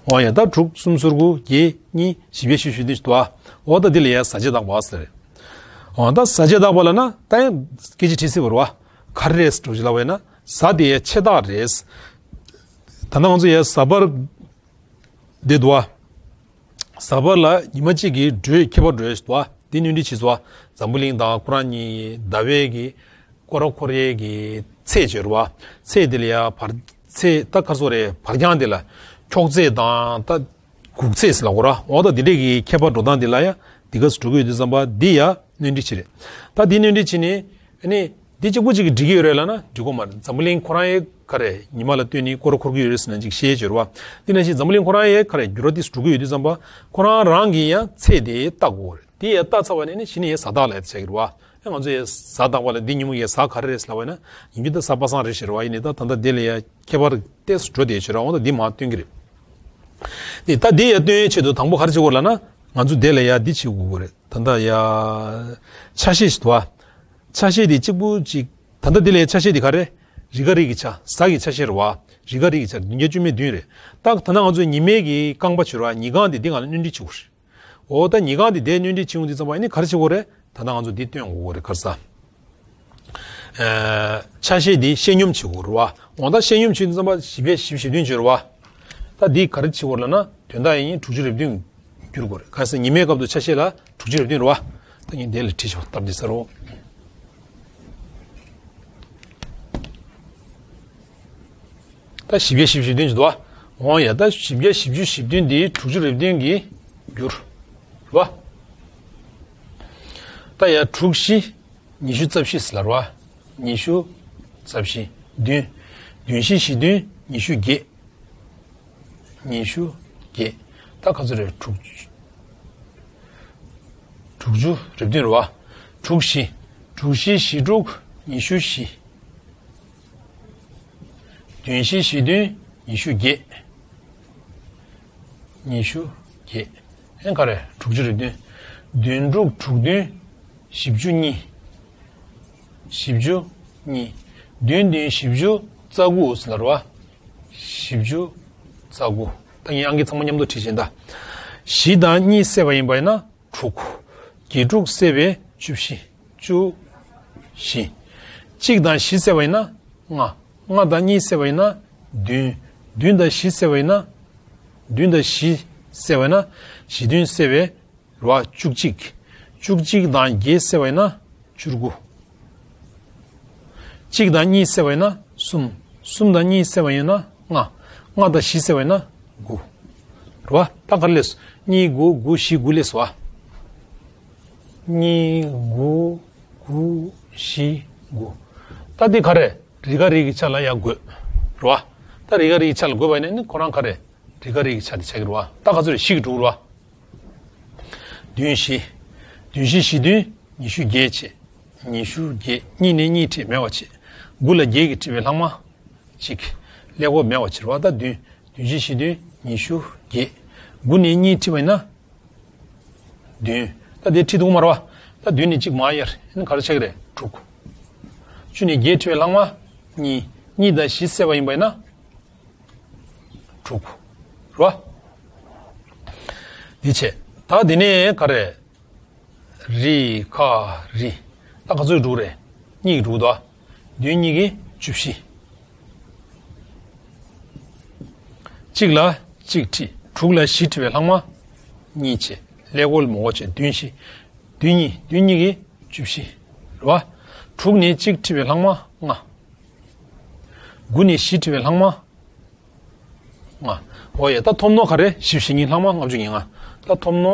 འོ་ཡ། ད་དྲུག་སུམ་ཅུ་སོ་དགུ། བརྒྱད། གཉིས། བཞི་བརྒྱ་ཞེ་བདུན་འདུག་འོ་ད་འདི་ལ་ཡ་ཟ་ཆས་དག་པ་ཟེར་རེད། འོ་ད་ཟ་ཆས་དག་པ་ལབ་ན་ད་ཡང་སྐད་ཆ་དྲིས་སྲིད་པ་རེད་བ། ག་རེ་རེད་འགྲོ་ཅི་ལབ་པ་ཡིན་ན། ཟ་དེ་ཡ་ཆས་དག་རེད། ད་ལྟ་ང་ཚོ་ཡ་ཟ་བར་འདི་འདུག་བ། ཟ་བར་ལ་ཉི་མ་གཅིག་གི་འགྲོས་ཁྱད་པར་འགྲོས་ཤིག་འདུག་བ། འདི་སྣོན་འཕྲི་བྱས་སོང་བ། འཛམ་བུ་གླིང་དང་ཁོ་རང་གཉིས་ཟླ་བའི་གི་སྐོར་ར་འཁོར་ཡས་ཀྱི་ཚད་བྱས་རེད་བ། ཚད་འདི་ལ་ཡ་བར་ཚད་ད་ག་རེ་ཟེར་དགོས་རེད། བར་རྐྱང་འདི་ལ་འཁྱོག་ཚད་དང་ད་སྒུག་ཚད་ཟེར་ལབ་དགོས་རེད་བ། འོ་ད་འདི་འདྲས་ཀྱི་ཁྱད་པར་འགྲོ་སྟངས་འདི་ལ་ཡ་འདི་ག་ཚོད་འགྲོ་གི་ཡོད་དུས་ཙམ་པ་འདི་ཡ་སྣོན་འཕྲི་བྱས་རེད། ད་འདི་སྣོན་འཕྲི་བྱས་ནས་ཨ་ནི། འདི་གཅིག་པུ་གཅིག་གིས་འགྲིག་གི་ཡོད་རེད་ལབ་ན་འགྲིག་གི་མ་རེད། འཛམ་བུ་གླིང་ཁོ་རང་ཡང་ག་རེ་ཉི་མ་ལ་ལྟོས་ནས་སྐོར་ར་འཁོར་གྱི་ཡོད་རེད་ཟེར་ན་ཅིག་བཤད་ཡས་ཡོད་རེད་བ། དེ་ནང་བཞིན་འཛམ་བུ་གླིང་ཁོ་རང་ཡང་ག་རེ་འགྱུར་བ་དེ་འགྲོ་གི་ཡོད་དུས་ཙམ་པ་ཁོ་རང་རང་གིས་ཡང་ཚད་དེ་བལྟ་དགོས་རེད། དེ་ཡང་བལྟ་ཚར་བ་ནས་ནི་གཞི་ནས་ཡང་ཟ་དག་ལབ་ཡ་དེ་ཆགས་ཀྱི་རེད་བ། ཡང་ང་ཚོ་ཡང་ཟ་དག་པ་ལ་འདི་ཉིན་མོ་ཡང་ཟ་ག་རེ་རེད་ཟེར་ལབ་པ་ཡིན་ན་ཉིན་རྒྱུན་ད་ཟ་པ་སངས་རེད་ཟེར་བ་ཡིན་ནའི་ད་ད་ལྟ་དེ་ལ་ཡང་ཁྱད་པར་ཏོག་ཙམ་འགྲོ་བསྡད་ཡོད་ཤག་ར། འོ་ད་འདི་མར་སྟོན་གྱི་རེད། དེ་ད་འདི་ཡང་སྟོན་ཡའི་ཆེད་དུ་དང་པོ་ག་རེ་བྱེད་དགོས་ལབ་ན་ང་ཚོ་དེ་ལ་ཡང་འདི་བྱེད་དགོས་རེད། ད་ལྟ་ཡ། ཆ་ཤས་ཤིག་འདུག་བ། ཆ་ཤས་དེ་གཅིག་པུ་གཅིག་ད་ལྟ་འདི་ལ་ཡ་ཆ་ཤས་དེ་ག་རེ། རི་ཀ་རི་གི་ཆ། ཟ་གི་ཆ་ཤས་རེད་བ། རི་ཀ་རི་གི་ཆ་བདུན་བརྒྱ་བཅུ་མེད་བདུན་རེད། ད་ད་ལྟ་ང་ཚོ་ཉི་མའི་གི་རྐང་པ་བྱེད་རེད་བ། ཉི་སྒང་དེ་འདི་སྒང་ལ་སྣོན་འཕྲི་བྱེད་དགོས་རེད། འོ་ད་ཉི་སྒང་དེ་དེ་སྣོན་འཕྲི་བྱེད་ཡོང་དུས་ཙམ་པ་ཨ་ནི་ག་རེ་བྱེད་དགོས་རེད། ད་ལྟ་ང་ཚོ་འདི་སྟོན་དགོས་རེད། ག་རེ་ཟ། ཨ། ཆ་ཤས་འདི་ཤེས་སྙོམས་བྱེད་དགོས་རེད་བ། འོ་ད་ཤེས་སྙོམས་བྱེད་དུས་ཙམ་པ་བཞི་བརྒྱ་བཞི་བཅུ་ཞེ་བདུན་བྱེད་རེད་བ། ད་འདི་ག་རེ་བྱེད་དགོས་ལབ་ན་དོན་དག་ཡིན་དྲུག་ཅུ་རེ་བདུན་བསྒྱུར་དགོས་རེད། གང་ཟེར་ཉི་མའི་སྐབས་སུ་ཆ་ཤས་ལ་དྲུག་ཅུ་རེ་བདུན་རེད་བ། ད་ངས་འདི་ལ་བྲིས་ཆོག་སྟབས་བདེ་ས་རེད། ད་བཞི་བརྒྱ་བཞི་བཅུ་ཞེ་བདུན་ཅིག་འདུག་བ། འོ་ཡ། ད་བཞི་བརྒྱ་བཞི་བཅུ་ཞེ་བདུན་འདི་དྲུག་ཅུ་རེ་བདུན་གྱིས་བསྒྱུར། རེད་བ། ད་ཡ་དྲུག་བཞི་ཉི་ཤུ་རྩ་བཞི་ཟེར་ལབ་རེད་བ། ཉི་ཤུ་རྩ་བཞི། བདུན། བདུན་བཞི་བཞི་བདུན་ཉི་ཤུ་བརྒྱད། ཉི་ཤུ་བརྒྱད། ད་ག་ཚོད་རེད། དྲུག་དྲུག་ཅུ་རེ་བདུན་རེད་བ། དྲུག་བཞི། དྲུག་བཞི་བཞི་དྲུག་ཉི་ཤུ་བཞི། བདུན་བཞི་བཞི་བདུན་ཉི་ཤུ་བརྒྱད། ཉི་ཤུ་བརྒྱད། ཨེ་ག་རེ་དྲུག་ཅུ་རེ་བདུན། བདུན་དྲུག་དྲུག་བདུན་བཞི་བཅུ་གཉིས། བཞི་བཅུ་གཉིས། བདུན་བདུན་བཞི་བཅུ་རྩ་དགུ་ཟེར་ལ་རེད་བ། བཞི་བཅུ་རྩ་དགུ། ད་ངས་ཨང་ཀི་ཚང་མ་མཉམ་དུ་བྲིས་ཤིང་ད། བཞི་དང་གཉིས་བསྲེས་པ་ཡིན་པ་ཡིན་ན་དྲུག་བརྒྱད་དྲུག་བསྲེས་པས་བཅུ་བཞི། བཅུ་བཞི། གཅིག་དང་བཞི་བསྲེས་པ་ཡིན་ན་ལྔ། ལྔ་དང་གཉིས་བསྲེས་པ་ཡིན་ན་བདུན། བདུན་དང་བཞི་བསྲེས་པ་ཡིན་ན། བདུན་དང་བཞི་བསྲེས་པ་ཡིན་ན་བཞི་བདུན་བསྲེས་པས་རེད་བ། བཅུ་གཅིག། བཅུ་གཅིག་དང་བརྒྱད་བསྲེས་པ་ཡིན་ན་བཅུ་དགུ། གཅིག་དང་གཉིས་བསྲེས་པ་ཡིན་ན་གསུམ། གསུམ་དང་གཉིས་བསྲེས་པ་ཡིན་ན་ལྔ། ལྔ་དང་བཞི་བསྲེས་པ་ཡིན་ན་དགུ། རེད་བ། ད་ག་རེ་སླེབས་སོང་། གཉིས་དགུ་དགུ་བཞི་དགུ་སླེབས་སོང་བ། གཉིས་དགུ་དགུ་བཞི་དགུ། ད་འདི་ག་རེ་རེ་འགའ་རེ་གི་ཆ་ལ་ཡར་བགོས། རེད་བ། ད་རེ་འགའ་རེ་གི་ཆ་ལ་བགོས་པ་ཡིན་ན་ནི་ཁོ་རང་ག་རེ་རེ་འགའ་རེ་གི་ཆ་དེ་ཆགས་ཀྱི་རེད་བ། ད་ག་ཚོད་རེད། བཞི་གི་དྲུག་རེད་བ། བདུན་བཞི། བདུན་བཞི་བཞི་བདུན་ཉི་ཤུ་བརྒྱད་བྱས། ཉི་ཤུ་བརྒྱད། གཉིས་ནས་གཉིས་ཁྲིད་མེད་པ་བྱས། དགུ་ལ་བརྒྱད་ཀྱིས་ཁྲིད་པའི་ལྷག་མ་གཅིག་ཀླད་ཀོར་མེད་པ་བྱས་རེད་བ། ད་བདུན། བདུན་བཞི་བཞི་བདུན་ཉི་ཤུ་བརྒྱད། དགུ་ནས་གཉིས་ཁྲིད་པ་ཡིན་ན་བདུན། ད་དེ་ཁྲིད་འདུག་མ་རེད་བ། ད་བདུན་ནས་གཅིག་མར་གཡར་ཡིན་ན་ག་རེ་ཆགས་ཀྱི་རེད། དྲུག་བཅུ་ནས་བརྒྱད་ཁྲིད་པའི་ལྷག་མ་གཉིས། གཉིས་དང་བཞི་བསྲེས་པ་ཡིན་པ་ཡིན་ན། དྲུག་རེད་བ། འདི་བྱས། ད་འདི་ནས་ག་རེ། རི་ཁ་རི། ད་ག་ཚོད་དྲུག་རེད། གཉིས་ཀྱི་དྲུག་དོ། བདུན་གཉིས་ཀྱི་བཅུ་བཞི། གཅིག་ལ་གཅིག་ཁྲིད། དྲུག་ལ་བཞི་ཁྲིད་པའི་ལྷག་མ་གཉིས་བྱས། ཀླད་ཀོར་མང་པོ་བྱས། བདུན་བཞི། བདུན་གཉིས། བདུན་གཉིས་ཀྱི་བཅུ་བཞི་རེད་བ། དྲུག་ནས་གཅིག་ཁྲིད་པའི་ལྷག་མ་ལྔ། དགུ་ནས་བཞི་ཁྲིད་པའི་ལྷག་མ་ལྔ། འོ་ཡ། ད་ཐོབ་ནོ་ག་རེ། བཞི་བཞི་གཉིས་ལྷག་མ་ལྔ་བཅུ་ང་ལྔ། ད་ཐོབ་ནོ།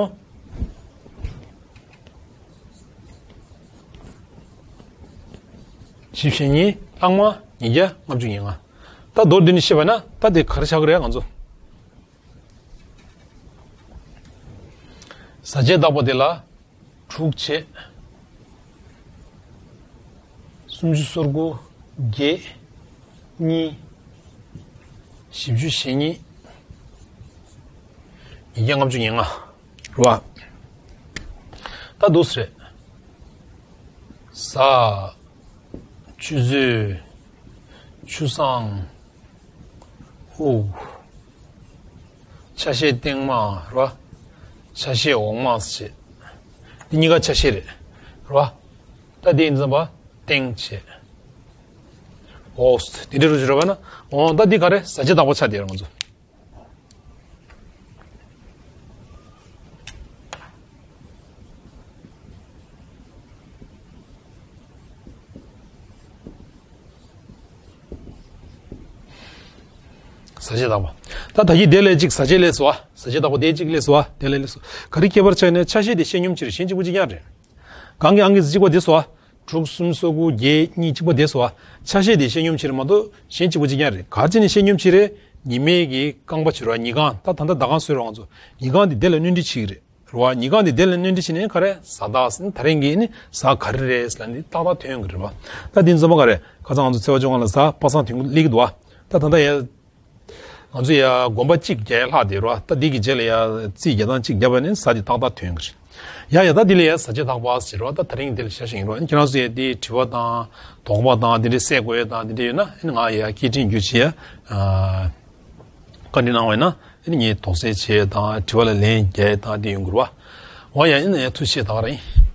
བཞི་བཞི་གཉིས་ལྷག་མ་ཉིས་བརྒྱ་ལྔ་བཅུ་ང་ལྔ། ད་མདོར་བསྡུས་ནས་བཤད་པ་ན་ད་དེ་ག་རེ་ཆགས་ཀྱི་རེད་ང་ཚོ། ཟ་བྱེད་བདག་པོ་དེ་ལ་དྲུག་བྱས། སུམ་ཅུ་སོ་དགུ། བརྒྱད། གཉིས། བཞི་བཅུ་ཞེ་གཉིས། ཉིས་བརྒྱ་ལྔ་བཅུ་ང་ལྔ་རེད་བ། ད་འདུག་སེ་རེད། ཟ། ཆུ་ཚོད། ཆུ་སྲང་། ཧུ། ཆ་ཤས་སྟེང་མ་རེད་བ། ཆ་ཤས་འོག་མ་ཟེར་བྱས། འདི་གཉིས་ཀ་ཆ་ཤས་རེད། རེད་བ། ད་འདི་ཡིན་ཙམ་པ་སྟེང་བྱས། འོག་ཟེར་དེ་འདྲ་རུ་ཅིག་རེད་བ་ན། འོ་ད་འདི་ག་རེ། ཟ་བྱེད་བདག་པོ་ཆགས་བསྡད་ཡོད་རེད་ང་ཚོ། ཟ་བྱེད་བདག་པོ། ད་ད་གིན་དེ་ལས་གཅིག་ཟ་བྱེད་ལས་སོ། ཟ་བྱེད་བདག་པོ་དེ་གཅིག་ལས་སོ། དེ་ལས་ལས་སོ། ག་རེ་ཁྱད་པར་ཆགས་ནས་ཆ་ཤས་དེ་ཤེས་སྙོམས་ཕྱིར། གཞན་གཅིག་པ་གཅིག་རྐྱང་རེད། གང་གི་ཨང་ཀི་གཅིག་པ་དེ་སོ། དྲུག་གསུམ་སོ་དགུ་བརྒྱད་གཉིས་གཅིག་པ་དེ་སོ། ཆ་ཤས་དེ་ཤེས་སྙོམས་ཕྱིར་མ་གཏོགས་གཞན་གཅིག་པ་གཅིག་རྐྱང་རེད། ག་རེ་བྱས་ནས་ཤེས་སྙོམས་ཕྱིར་རེད། ཉི་མའི་གི་རྐང་པ་ཕྱིར་རོ། ཉི་སྒང་། ད་ད་ལྟ་ཟླ་སྒང་བཟོས་རོ་ང་ཚོ། ཉི་སྒང་དེ་དེ་ལ་སྣོན་འཕྲི་བྱེད་ཀྱི་རེད། རེད་བ། ཉི་སྒང་དེ་དེ་ལ་སྣོན་འཕྲི་བྱས་ནས་ག་རེ། ཟ་བདག་ཟེར་ནས་ད་རིང་གི་ནི་ཟ་ག་རེ་རེད་ཟེར་ལ་འདི་ཏག་ཏག་ཐོན་གི་རེད་བ། ད་འདི་འཛོམས་པ་ག་རེ། ཁ་སང་ང་ཚོ་ཚེས་པ་བཅོ་ལྔ་ལ་ཟ་པ་སངས་ཐོན་གི་སླེབས་ཀྱི་འདུག་བ། ད་ད་ལྟ་ཡ། ང་ཚོ་ཡ་གོམ་པ་གཅིག་རྒྱག་ཡ་ལྷག་བསྡད་རེད་བ། ད་འདི་གི་རྗེས་ལ་ཡ་རྩིས་རྒྱག་སྟངས་གཅིག་བརྒྱབ་པ་ནི་ཟ་དེ་ཏག་ཏག་ཐོན་གི་རེད། ཡ་ཡ། ད་འདི་ལ་ཡ་ཟ་བྱེད་བདག་པོ་ཟེར་བ། ད་ད་རིང་འདི་ལ་བཞག་བཞིན་རོ། ཁྱེད་རང་ཚོ་ཡ་འདི་དྲི་བ་དང་དོགས་པ་དང་འདི་འདྲ་སེལ་དགོས་ཡ་དང་འདི་འདྲ་ཡོད་ན་ཨ་ནི་ང་ཡ་སྐད་འཕྲིན་བརྒྱུད་བྱེད་ཡ། བཀའ་འདྲི་གནང་བ་ཡིན་ན་ཨ་ནི་ངས་དོགས་སེལ་བྱེད་ཡ་དང་དྲི་བ་ལ་ལན་རྒྱག་ཡ་དང་འདི་ཡོང་གི་རེད་བ། འོ་ཡ། ཨ་ནི་ཡ་ཐུགས་རྗེ་ཆེ། ད་ག་རང་ཡིན།